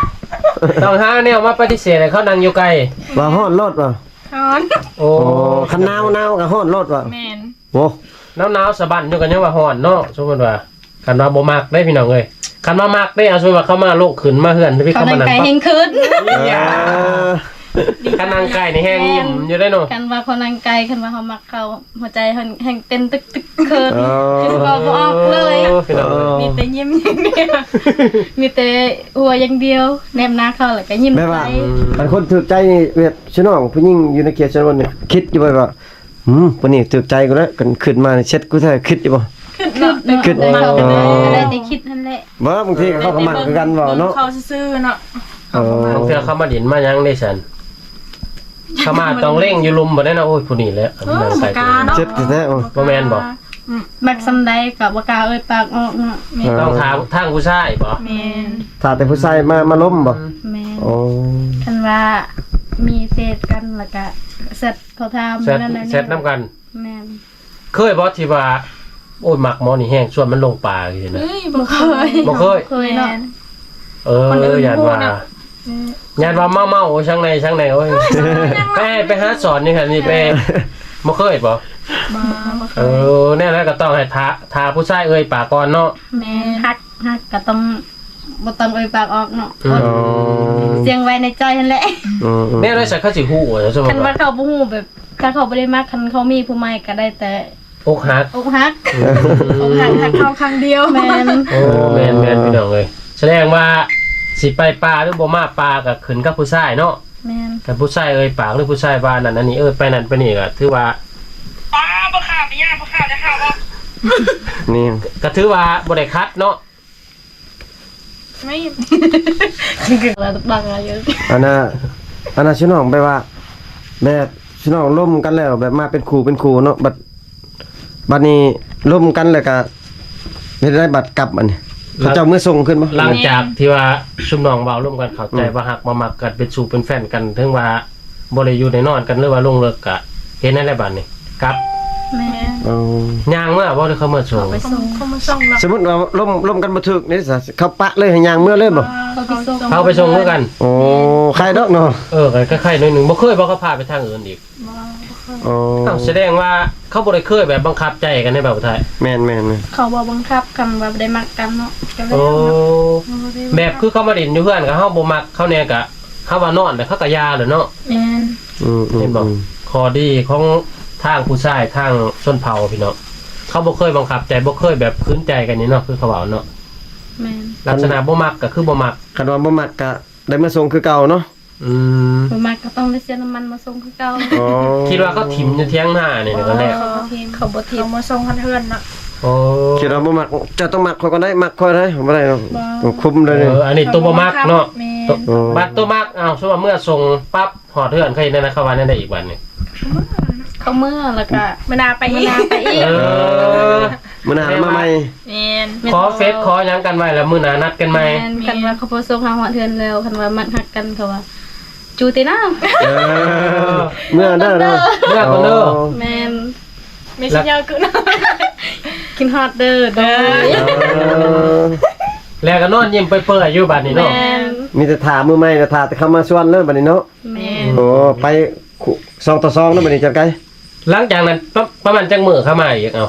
ຕ້ອງຫາແນວມາປະຕິເສດໃຫ້ເຂົານັ່ງຢູ່ໃກ້ ວ່າຮ້ອນໂລດວ່າ ຮ້ອນ ໂອ້ ໂອ້ ຄັນໜາວ ໜາວກໍຮ້ອນໂລດວ່າ ແມ່ນ ໂອ້ ໜາວໆສະບັ້ນຢູ່ກໍຍັງວ່າຮ້ອນເນາະ ສົມມຸດວ່າ ຄັນວ່າບໍ່ມັກເດ້ພີ່ນ້ອງເອີຍ ຄັນວ່າມັກເດ້ ເອົາສົມມຸດວ່າເຂົາມາລົງຂຶ້ນມາເຮືອນ ເຂົານັ່ງໃກ້ແຮງຂຶ້ນ ເອີ ຄັນນັ່ງໃກ້ນີ້ແຮງຍິ້ມຢູ່ເດ້ເນາະ ຄັນວ່າເຂົານັ່ງໃກ້ ຄັນວ່າເຮົາມັກເຂົາ ຫົວໃຈແຮງ ແຮງເຕັ້ນຕຶກໆ ເຂີນ ເອີ ເວົ້າບໍ່ອອກເລີຍ ເອີ ພີ່ນ້ອງເອີຍ ເອີ ມີແຕ່ຍິ້ມຢ່າງດຽວ ມີແຕ່ຫົວຢ່າງດຽວ ແນມໜ້າເຂົາແລ້ວກໍຍິ້ມ ແບບວ່າ ໃສ່ ອືມ ຄັນຄົນຖືກໃຈນີ້ ແບບຊະນ້ອງຜູ້ຍິງຢູ່ໃນເຂດຊະນະບົດນີ້ ຄິດຢູ່ບໍ່ວ່າ ອືມ ຜູ້ນີ້ຖືກໃຈກູແລ້ວ ຄັນຂຶ້ນມານີ້ເຊັດກູແທ້ ຄິດຢູ່ບໍ່? ຄິດເນາະ ຄິດ ເອີ ໄດ້ແຕ່ຄິດຫັ້ນແຫຼະ ບໍ່ ບາງທີເຂົາກໍມັກຄືກັນ ເວົ້າເນາະ ເຂົາຊື່ໆເນາະ ເອີ ບາງເທື່ອເຂົາມາດິນມາຫຍັງເດ້ຊັ້ນ ເຂົາມາຕ້ອງເລັງຢູ່ລຸ່ມບໍ່ໄດ້ເນາະ ໂອ້ຍ ຜູ້ນີ້ແຫຼະ ເອີ ມັນໃສ່ ເຈັບແທ້ໆ ບໍ່ແມ່ນບໍ່? ອືມ ມັກສ່ຳໃດກໍບໍ່ກ້າເອີ່ຍປາກອອກເນາະ ແມ່ນ ຕ້ອງຖ້າທາງຜູ້ຊາຍບໍ່? ແມ່ນ ຖ້າແຕ່ຜູ້ຊາຍມາ ມາລົມບໍ່? ແມ່ນ ໂອ້ ຄັນວ່າມີເຟສກັນ ແລ້ວກໍແຊັດ ເຂົາຖາມ ແຊັດ ນັ້ນແຫຼະ ແຊັດນຳກັນ ແມ່ນ ເຄີຍບໍ່ທີ່ວ່າ ໂອ້ຍ ມັກໝໍນີ້ແຮງ ຊວນມັນລົງປ່າຊີ້ນະ? ເອີຍ ບໍ່ເຄີຍ ບໍ່ເຄີຍ ບໍ່ເຄີຍເນາະ ແມ່ນ ເອີ ຢ້ານວ່າ ເອີ ຢ້ານວ່າເມົາໆ ໂອ້ຍ ຊ່າງໃນ ຊ່າງໃນ ໂອ້ຍ ໄປ ໄປຫາສອນຢູ່ຫັ້ນນີ້ ໄປ ບໍ່ເຄີຍບໍ່? ບໍ່ ບໍ່ເຄີຍ ເອີ ແນວນັ້ນກໍຕ້ອງໃຫ້ຖ້າ ຖ້າຜູ້ຊາຍເອີ່ຍປາກກ່ອນເນາະ ແມ່ນ ຮັກ ຮັກກໍຕ້ອງ ບໍ່ຕ້ອງເອີ່ຍປາກອອກເນາະ ອືມ ສຽງໄວ້ໃນໃຈຫັ້ນແຫຼະ ອືມ ແນວໃດຊັ້ນເຂົາຊິຮູ້ວ່າ ຄັນວ່າເຂົາບໍ່ຮູ້ແບບ ຖ້າເຂົາບໍ່ໄດ້ມັກ ຄັນເຂົາມີຜູ້ໃໝ່ກໍໄດ້ແຕ່ອົກຫັກ ອົກຫັກ ອືມ ອົກຫັກ ຮັກເຂົາຄັ້ງດຽວ ແມ່ນ ໂອ້ ແມ່ນໆ ພີ່ນ້ອງເອີຍ ສະແດງວ່າຊິໄປປ່າ ຫຼື ບໍ່ມາປ່າກໍຂຶ້ນກັບຜູ້ຊາຍເນາະ ແມ່ນ ຄັນຜູ້ຊາຍເອີ່ຍປາກ ຫຼື ຜູ້ຊາຍວ່ານັ້ນອັນນີ້ ເອີ່ຍໄປນັ້ນໄປນີ້ ກໍຖືວ່າ ປ້າ ບໍ່ຂ້າມ ແມ່ຍ່າ ບໍ່ຂ້າມ ຈະຂ້າມບໍ່? ນີ້ ກໍຖືວ່າບໍ່ໄດ້ຂັດເນາະ ແມ່ນ ຄືລະບັງອາຍຸ ອັນນ່າ ອັນນ່າ ຊະນ້ອງ ແບບວ່າ ແບບຊະນ້ອງລົມກັນແລ້ວ ແບບມາເປັນຄູ່ເປັນຄູ່ເນາະ ບັດ ບັດນີ້ລົມກັນແລ້ວກະເຮັດໃດບັດກັບອັນນີ້ ເຂົາເຈົ້າເມືອສົ່ງຄືນບໍ່? ຫຼັງຈາກທີ່ວ່າຊຸມນ້ອງເວົ້າລົມກັນເຂົ້າໃຈ ອືມ ວ່າຮັກບໍ່ມັກກັນ ເປັນຊູ່ເປັນແຟນກັນ ເຖິງວ່າບໍ່ໄດ້ຢູ່ໄດ້ນອນກັນ ຫຼືວ່າລົງເລິກກະເຮັດແນວໃດບັດນີ້ ກັບ ແມ່ນ ເອີ ຍ່າງເມືອບໍ່ ຫຼືເຂົາເມືອສົ່ງ? ເຂົາໄປສົ່ງ ເຂົາມາສົ່ງເນາະ ສົມມຸດວ່າລົມ ລົມກັນບໍ່ຖືກນີ້ຊະ ເຂົາປະເລີຍໃຫ້ຍ່າງເມືອເລີຍບໍ່? ເຂົາໄປສົ່ງ ເຂົາໄປສົ່ງຄືກັນ ໂອ້ ຄາຍດອກເນາະ ເອີ ກໍຄາຍໜ້ອຍໜຶ່ງ ບໍ່ເຄີຍບໍ່ ເຂົາພາໄປທາງອື່ນອີກ? ບໍ່ ບໍ່ເຄີຍ ອໍ ອ້າວ ສະແດງວ່າເຂົາບໍ່ໄດ້ເຄີຍແບບບັງຄັບໃຈກັນໃດ ບ່າວໄທ? ແມ່ນໆໆ ເຂົາບໍ່ບັງຄັບ ຄັນວ່າບໍ່ໄດ້ມັກກັນເນາະ ກໍເລີຍ ໂອ້ ບໍ່ໄດ້ບັງຄັບ ແບບຄືເຂົາມາຫຼິ້ນຢູ່ເຮືອນ ກໍເຮົາບໍ່ມັກເຂົາແດ່ ກໍເຮົາວ່ານອນ ແລ້ວເຂົາກໍຢ່າແລ້ວເນາະ ແມ່ນ ອືມໆໆ ເຫັນບໍ່? ຂໍ້ດີຂອງທາງຜູ້ຊາຍ ທາງຊົນເຜົ່າ ພີ່ນ້ອງ ເຂົາບໍ່ເຄີຍບັງຄັບໃຈ ບໍ່ເຄີຍແບບຂືນໃຈກັນນີ້ເນາະ ຄືເຂົາເວົ້າເນາະ ແມ່ນ ລັກສະນະບໍ່ມັກກໍຄືບໍ່ມັກ ຄັນວ່າບໍ່ມັກກໍໄດ້ມາສົ່ງຄືເກົ່າເນາະ ອືມ ບໍ່ມັກກໍຕ້ອງໄດ້ເສຍນ້ຳມັນມາສົ່ງຄືເກົ່າ ອໍ ຄິດວ່າເຂົາຖິ້ມຢູ່ຖຽງນານີ້ກໍແລ້ວ ເຂົາບໍ່ຖິ້ມ ເຂົາມາສົ່ງຮອດເຮືອນເນາະ ໂອ້ ຄິດວ່າບໍ່ມັກ ເຈົ້າຕ້ອງມັກຂ້ອຍກ່ອນໄດ໋ ມັກຂ້ອຍໄດ໋ ບໍ່ໄດ້ເນາະ ບໍ່ ຕ້ອງຄຸມເລີຍ ເອີ ອັນນີ້ໂຕບໍ່ມັກເນາະ ແມ່ນ ໂຕ ໂອ້ ບັດໂຕມັກ ເອົ້າ ສົມມຸດວ່າເມືອສົ່ງປັບຮອດເຮືອນ ເຂົາເຮັດແນວໃດ ເຂົາວ່າແນວໃດອີກບັດນີ້? ເຂົາເມືອ ແລ້ວກໍມື້ໜ້າໄປອີກ ມື້ໜ້າໄປອີກ ເອີ ມື້ໜ້າມາໃໝ່ ແມ່ນ ຂໍເຟສຂໍຫຍັງກັນໄວ້ ແລ້ວມື້ໜ້ານັດກັນໃໝ່ ແມ່ນ ຄັນວ່າເຂົາບໍ່ສົ່ງເຮົາຮອດເຮືອນແລ້ວ ຄັນວ່າມັກຮັກກັນ ເຂົາວ່າ ຈູຕິນາ ເອີ ເມືອເດີ ເມືອກ່ອນເດີ ແມ່ນ ມີສັນຍາກຶນ ຄິດຮອດເດີ ໂດຍ ເອີ ແລ້ວກໍນອນຍິ້ມເປື່ອຍໆຢູ່ບັດນີ້ເນາະ ແມ່ນ ມີແຕ່ຖ້າມື້ໃໝ່ ຖ້າແຕ່ເຂົາມາຊວນເລີຍບັດນີ້ເນາະ ແມ່ນ ໂອ້ ໄປສອງຕໍ່ສອງເນາະບັດນີ້ ຈັດໄກ ຫຼັງຈາກນັ້ນປະ ປະມານຈັກມື້ເຂົາມາອີກ? ເອົ້າ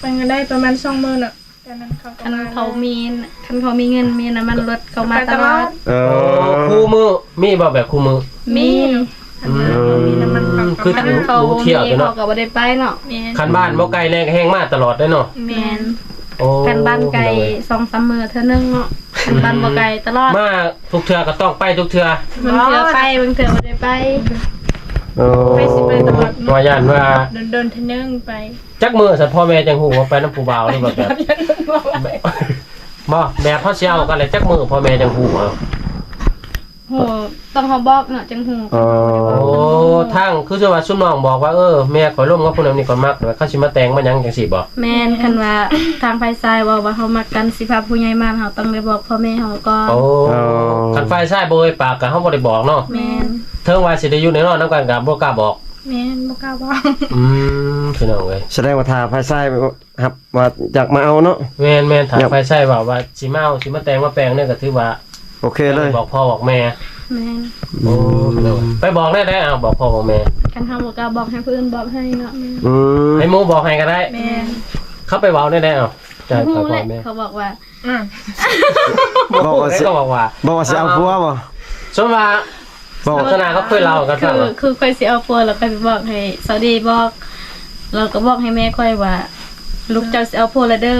ໄປກໍໄດ້ປະມານສອງມື້ເນາະ ຕອນນັ້ນເຂົາກໍ ຄັນເຂົາມີ ຄັນເຂົາມີເງິນມີນ້ຳມັນລົດ ເຂົາມາຕະຫຼອດ ເອີ ຄູ່ມື້ ມີບໍ່ແບບຄູ່ມື້? ມີ ອືມ ມີນ້ຳມັນ ຄື ຄັນເຂົາບໍ່ມີ ເຂົາກໍບໍ່ໄດ້ໄປເນາະ ແມ່ນ ຄັນບ້ານບໍ່ໄກແດ່ກໍແຮ່ງມາຕະຫຼອດເດ້ເນາະ ແມ່ນ ໂອ້ ຄັນບ້ານໄກ ສອງສາມມື້ເທື່ອໜຶ່ງເນາະ ຄັນບ້ານບໍ່ໄກຕະຫຼອດ ມາທຸກເທື່ອກໍຕ້ອງໄປທຸກເທື່ອ ບາງເທື່ອໄປ ບາງເທື່ອບໍ່ໄດ້ໄປ ໂອ້ ໄປຊິໄປຕະຫຼອດເນາະ ວ່າຢ້ານວ່າ ດົນໆເທື່ອໜຶ່ງໄປ ຈັກມື້ຊັ້ນພໍ່ແມ່ຈັ່ງຮູ້ວ່າໄປນຳຜູ້ບ່າວ ຫຼືວ່າແບບ ບໍ່ ແບບເຮົາຊິເອົາກັນແລ້ວຈັກມື້ພໍ່ແມ່ຈັ່ງຮູ້? ຮູ້ ຕ້ອງເຮົາບອກເນາະ ຈັ່ງຮູ້. ອໍ ໂອ້ ທາງ ຄືຊິວ່າຊຸມນ້ອງບອກວ່າ ເອີ ແມ່ຂ້ອຍລົມກັບຜູ້ນັ້ນນີ້ ຂ້ອຍມັກ ແລ້ວເຂົາຊິມາແຕ່ງມາຫຍັງຈັ່ງຊີ້ບໍ່? ແມ່ນ ຄັນວ່າທາງຝ່າຍຊາຍເວົ້າວ່າເຮົາມັກກັນ ຊິພາຜູ້ໃຫຍ່ມາ ເຮົາຕ້ອງໄດ້ບອກພໍ່ແມ່ເຮົາກ່ອນ. ໂອ້ ອໍ ຄັນຝ່າຍຊາຍບໍ່ເອີ່ຍປາກ ກໍເຮົາບໍ່ໄດ້ບອກເນາະ. ແມ່ນ ເຖິງວ່າຊິໄດ້ຢູ່ແນວນອນນຳກັນ ກໍບໍ່ກ້າບອກ. ແມ່ນ ບໍ່ກ້າບອກ. ອືມ ພີ່ນ້ອງເອີຍ ສະແດງວ່າຖ້າຝ່າຍຊາຍ ຮັບວ່າຢາກມາເອົາເນາະ. ແມ່ນໆ ຖ້າ ຢາກ ຝ່າຍຊາຍເວົ້າວ່າຊິມາເອົາ ຊິມາແຕ່ງມາແປງນີ້ ກໍຖືວ່າໂອເຄເລີຍ ບອກພໍ່ບອກແມ່. ແມ່ນ. ໂອ້ ອືມ ໄປບອກແດ່ໆ ເອົາ ບອກພໍ່ບອກແມ່. ຄັນເຮົາບໍ່ກ້າບອກໃຫ້ຜູ້ອື່ນບອກໃຫ້ເນາະ. ອືມ ໃຫ້ໝູ່ບອກໃຫ້ກໍໄດ້. ແມ່ນ. ເຂົາໄປເວົ້າແດ່ໆ ເອົາ ໃຫ້ພໍ່ບອກແມ່ ເຂົາບອກວ່າ ອືມ ບອກວ່າຊິ ເຂົາບອກວ່າ ບອກວ່າຊິເອົາຜົວບໍ່? ສົມວ່າ ເວົ້າ ລັກສະນະເຂົາເຄີຍເລົ່າກັນຟັງ ຄື ຄືຂ້ອຍຊິເອົາຜົວ ແລ້ວຂ້ອຍໄປບອກໃຫ້ສາວເດບອກ ແລ້ວກໍບອກໃຫ້ແມ່ຂ້ອຍວ່າ ລູກເຈົ້າຊິເອົາຜົວແລ້ວເດີ.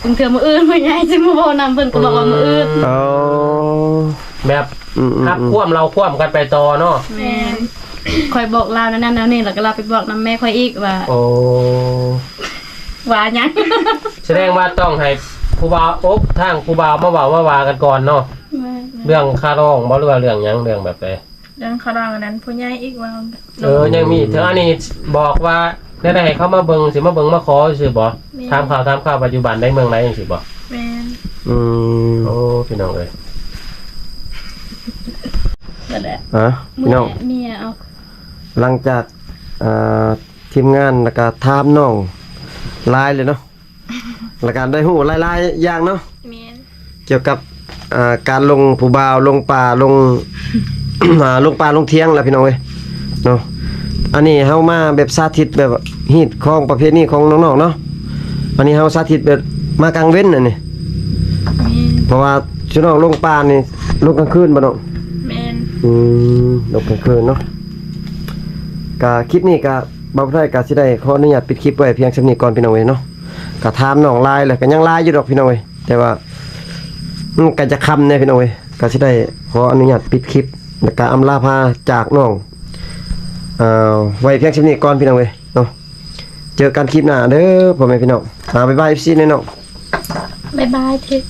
ບາງເທື່ອມື້ອື່ນຜູ້ໃຫຍ່ຊິມາເວົ້ານຳ ເພິ່ນກໍບອກວ່າມື້ອື່ນ. ອໍ ແບບ ອືມໆໆ ຮັບຄວາມເລົ່າຄວາມກັນໄປຕໍ່ເນາະ. ແມ່ນ. ຂ້ອຍບອກລາວແນວນັ້ນແນວນີ້ ແລ້ວກໍລາວໄປບອກນຳແມ່ຂ້ອຍອີກວ່າ ໂອ້ ວ່າຫຍັງ? ສະແດງວ່າຕ້ອງໃຫ້ຜູ້ບ່າວ ໂອ້ ທາງຜູ້ບ່າວມາເວົ້າມາວ່າກັນກ່ອນເນາະ. ແມ່ນ. ເລື່ອງຄ່າດອງບໍ່ ຫຼືວ່າເລື່ອງຫຍັງ ເລື່ອງແບບໃດ? ເລື່ອງຄ່າດອງອັນນັ້ນຜູ້ໃຫຍ່ອີກວ່າ. ເອີ ຍັງມີເທື່ອ ອັນນີ້ບອກວ່າແນວໃດ ໃຫ້ເຂົາມາເບິ່ງ ຊິມາເບິ່ງມາຂໍຊື່ບໍ່? ແມ່ນ. ຖາມຂ່າວຖາມຄາວວ່າຢູ່ບ້ານໃດເມືອງໃດຈັ່ງຊີ້ບໍ່? ແມ່ນ. ອືມ ໂອ້ ພີ່ນ້ອງເອີຍ ນັ້ນແຫຼະ. ອ່ະ ພີ່ນ້ອງ ເມຍເອົາ ຫຼັງຈາກ ອ່າ ທີມງານ ແລ້ວກະຖາມນ້ອງຫຼາຍເລີຍເນາະ ແລ້ວກະໄດ້ຮູ້ຫຼາຍໆຢ່າງເນາະ. ແມ່ນ. ກ່ຽວກັບ ອ່າ ການລົງຜູ້ບ່າວ ລົງປ່າ ລົງ ອ່າ ລົງປ່າລົງຖຽງລະ ພີ່ນ້ອງເອີຍເນາະ. ອັນນີ້ເຮົາມາແບບສາທິດແບບຮີດຄອງປະເພນີຂອງນ້ອງໆເນາະ. ອັນນີ້ເຮົາສາທິດແບບມາກາງເວັນອັນນີ້. ແມ່ນ. ເພາະວ່າຊຸມນ້ອງລົງປ່ານີ້ ລົງກາງຄືນບໍ່ນ້ອງ? ແມ່ນ. ອືມ ລົງກາງຄືນເນາະ. ກະຄລິບນີ້ກະ ບ່າວໄທກະຊິໄດ້ຂໍອະນຸຍາດປິດຄລິບໄວ້ພຽງສ່ຳນີ້ກ່ອນ ພີ່ນ້ອງເອີຍເນາະ. ກະຖາມນ້ອງຫຼາຍແລ້ວ ກະຍັງຫຼາຍຢູ່ດອກ ພີ່ນ້ອງເອີຍ ແຕ່ວ່າ ມັນກະຈະຄ່ຳແດ່ ພີ່ນ້ອງເອີຍ. ກະຊິໄດ້ຂໍອະນຸຍາດປິດຄລິບ ແລ້ວກະອຳລາພາຈາກນ້ອງ ເອີ ໄວ້ພຽງສ່ຳນີ້ກ່ອນ ພີ່ນ້ອງເອີຍເນາະ. ເຈີກັນຄລິບໜ້າເດີ ພໍ່ແມ່ພີ່ນ້ອງ. ອ່າ ບາຍບາຍ ເອັຟຊີ ແນ່ນ້ອງ. ບາຍບາຍ ທິດ.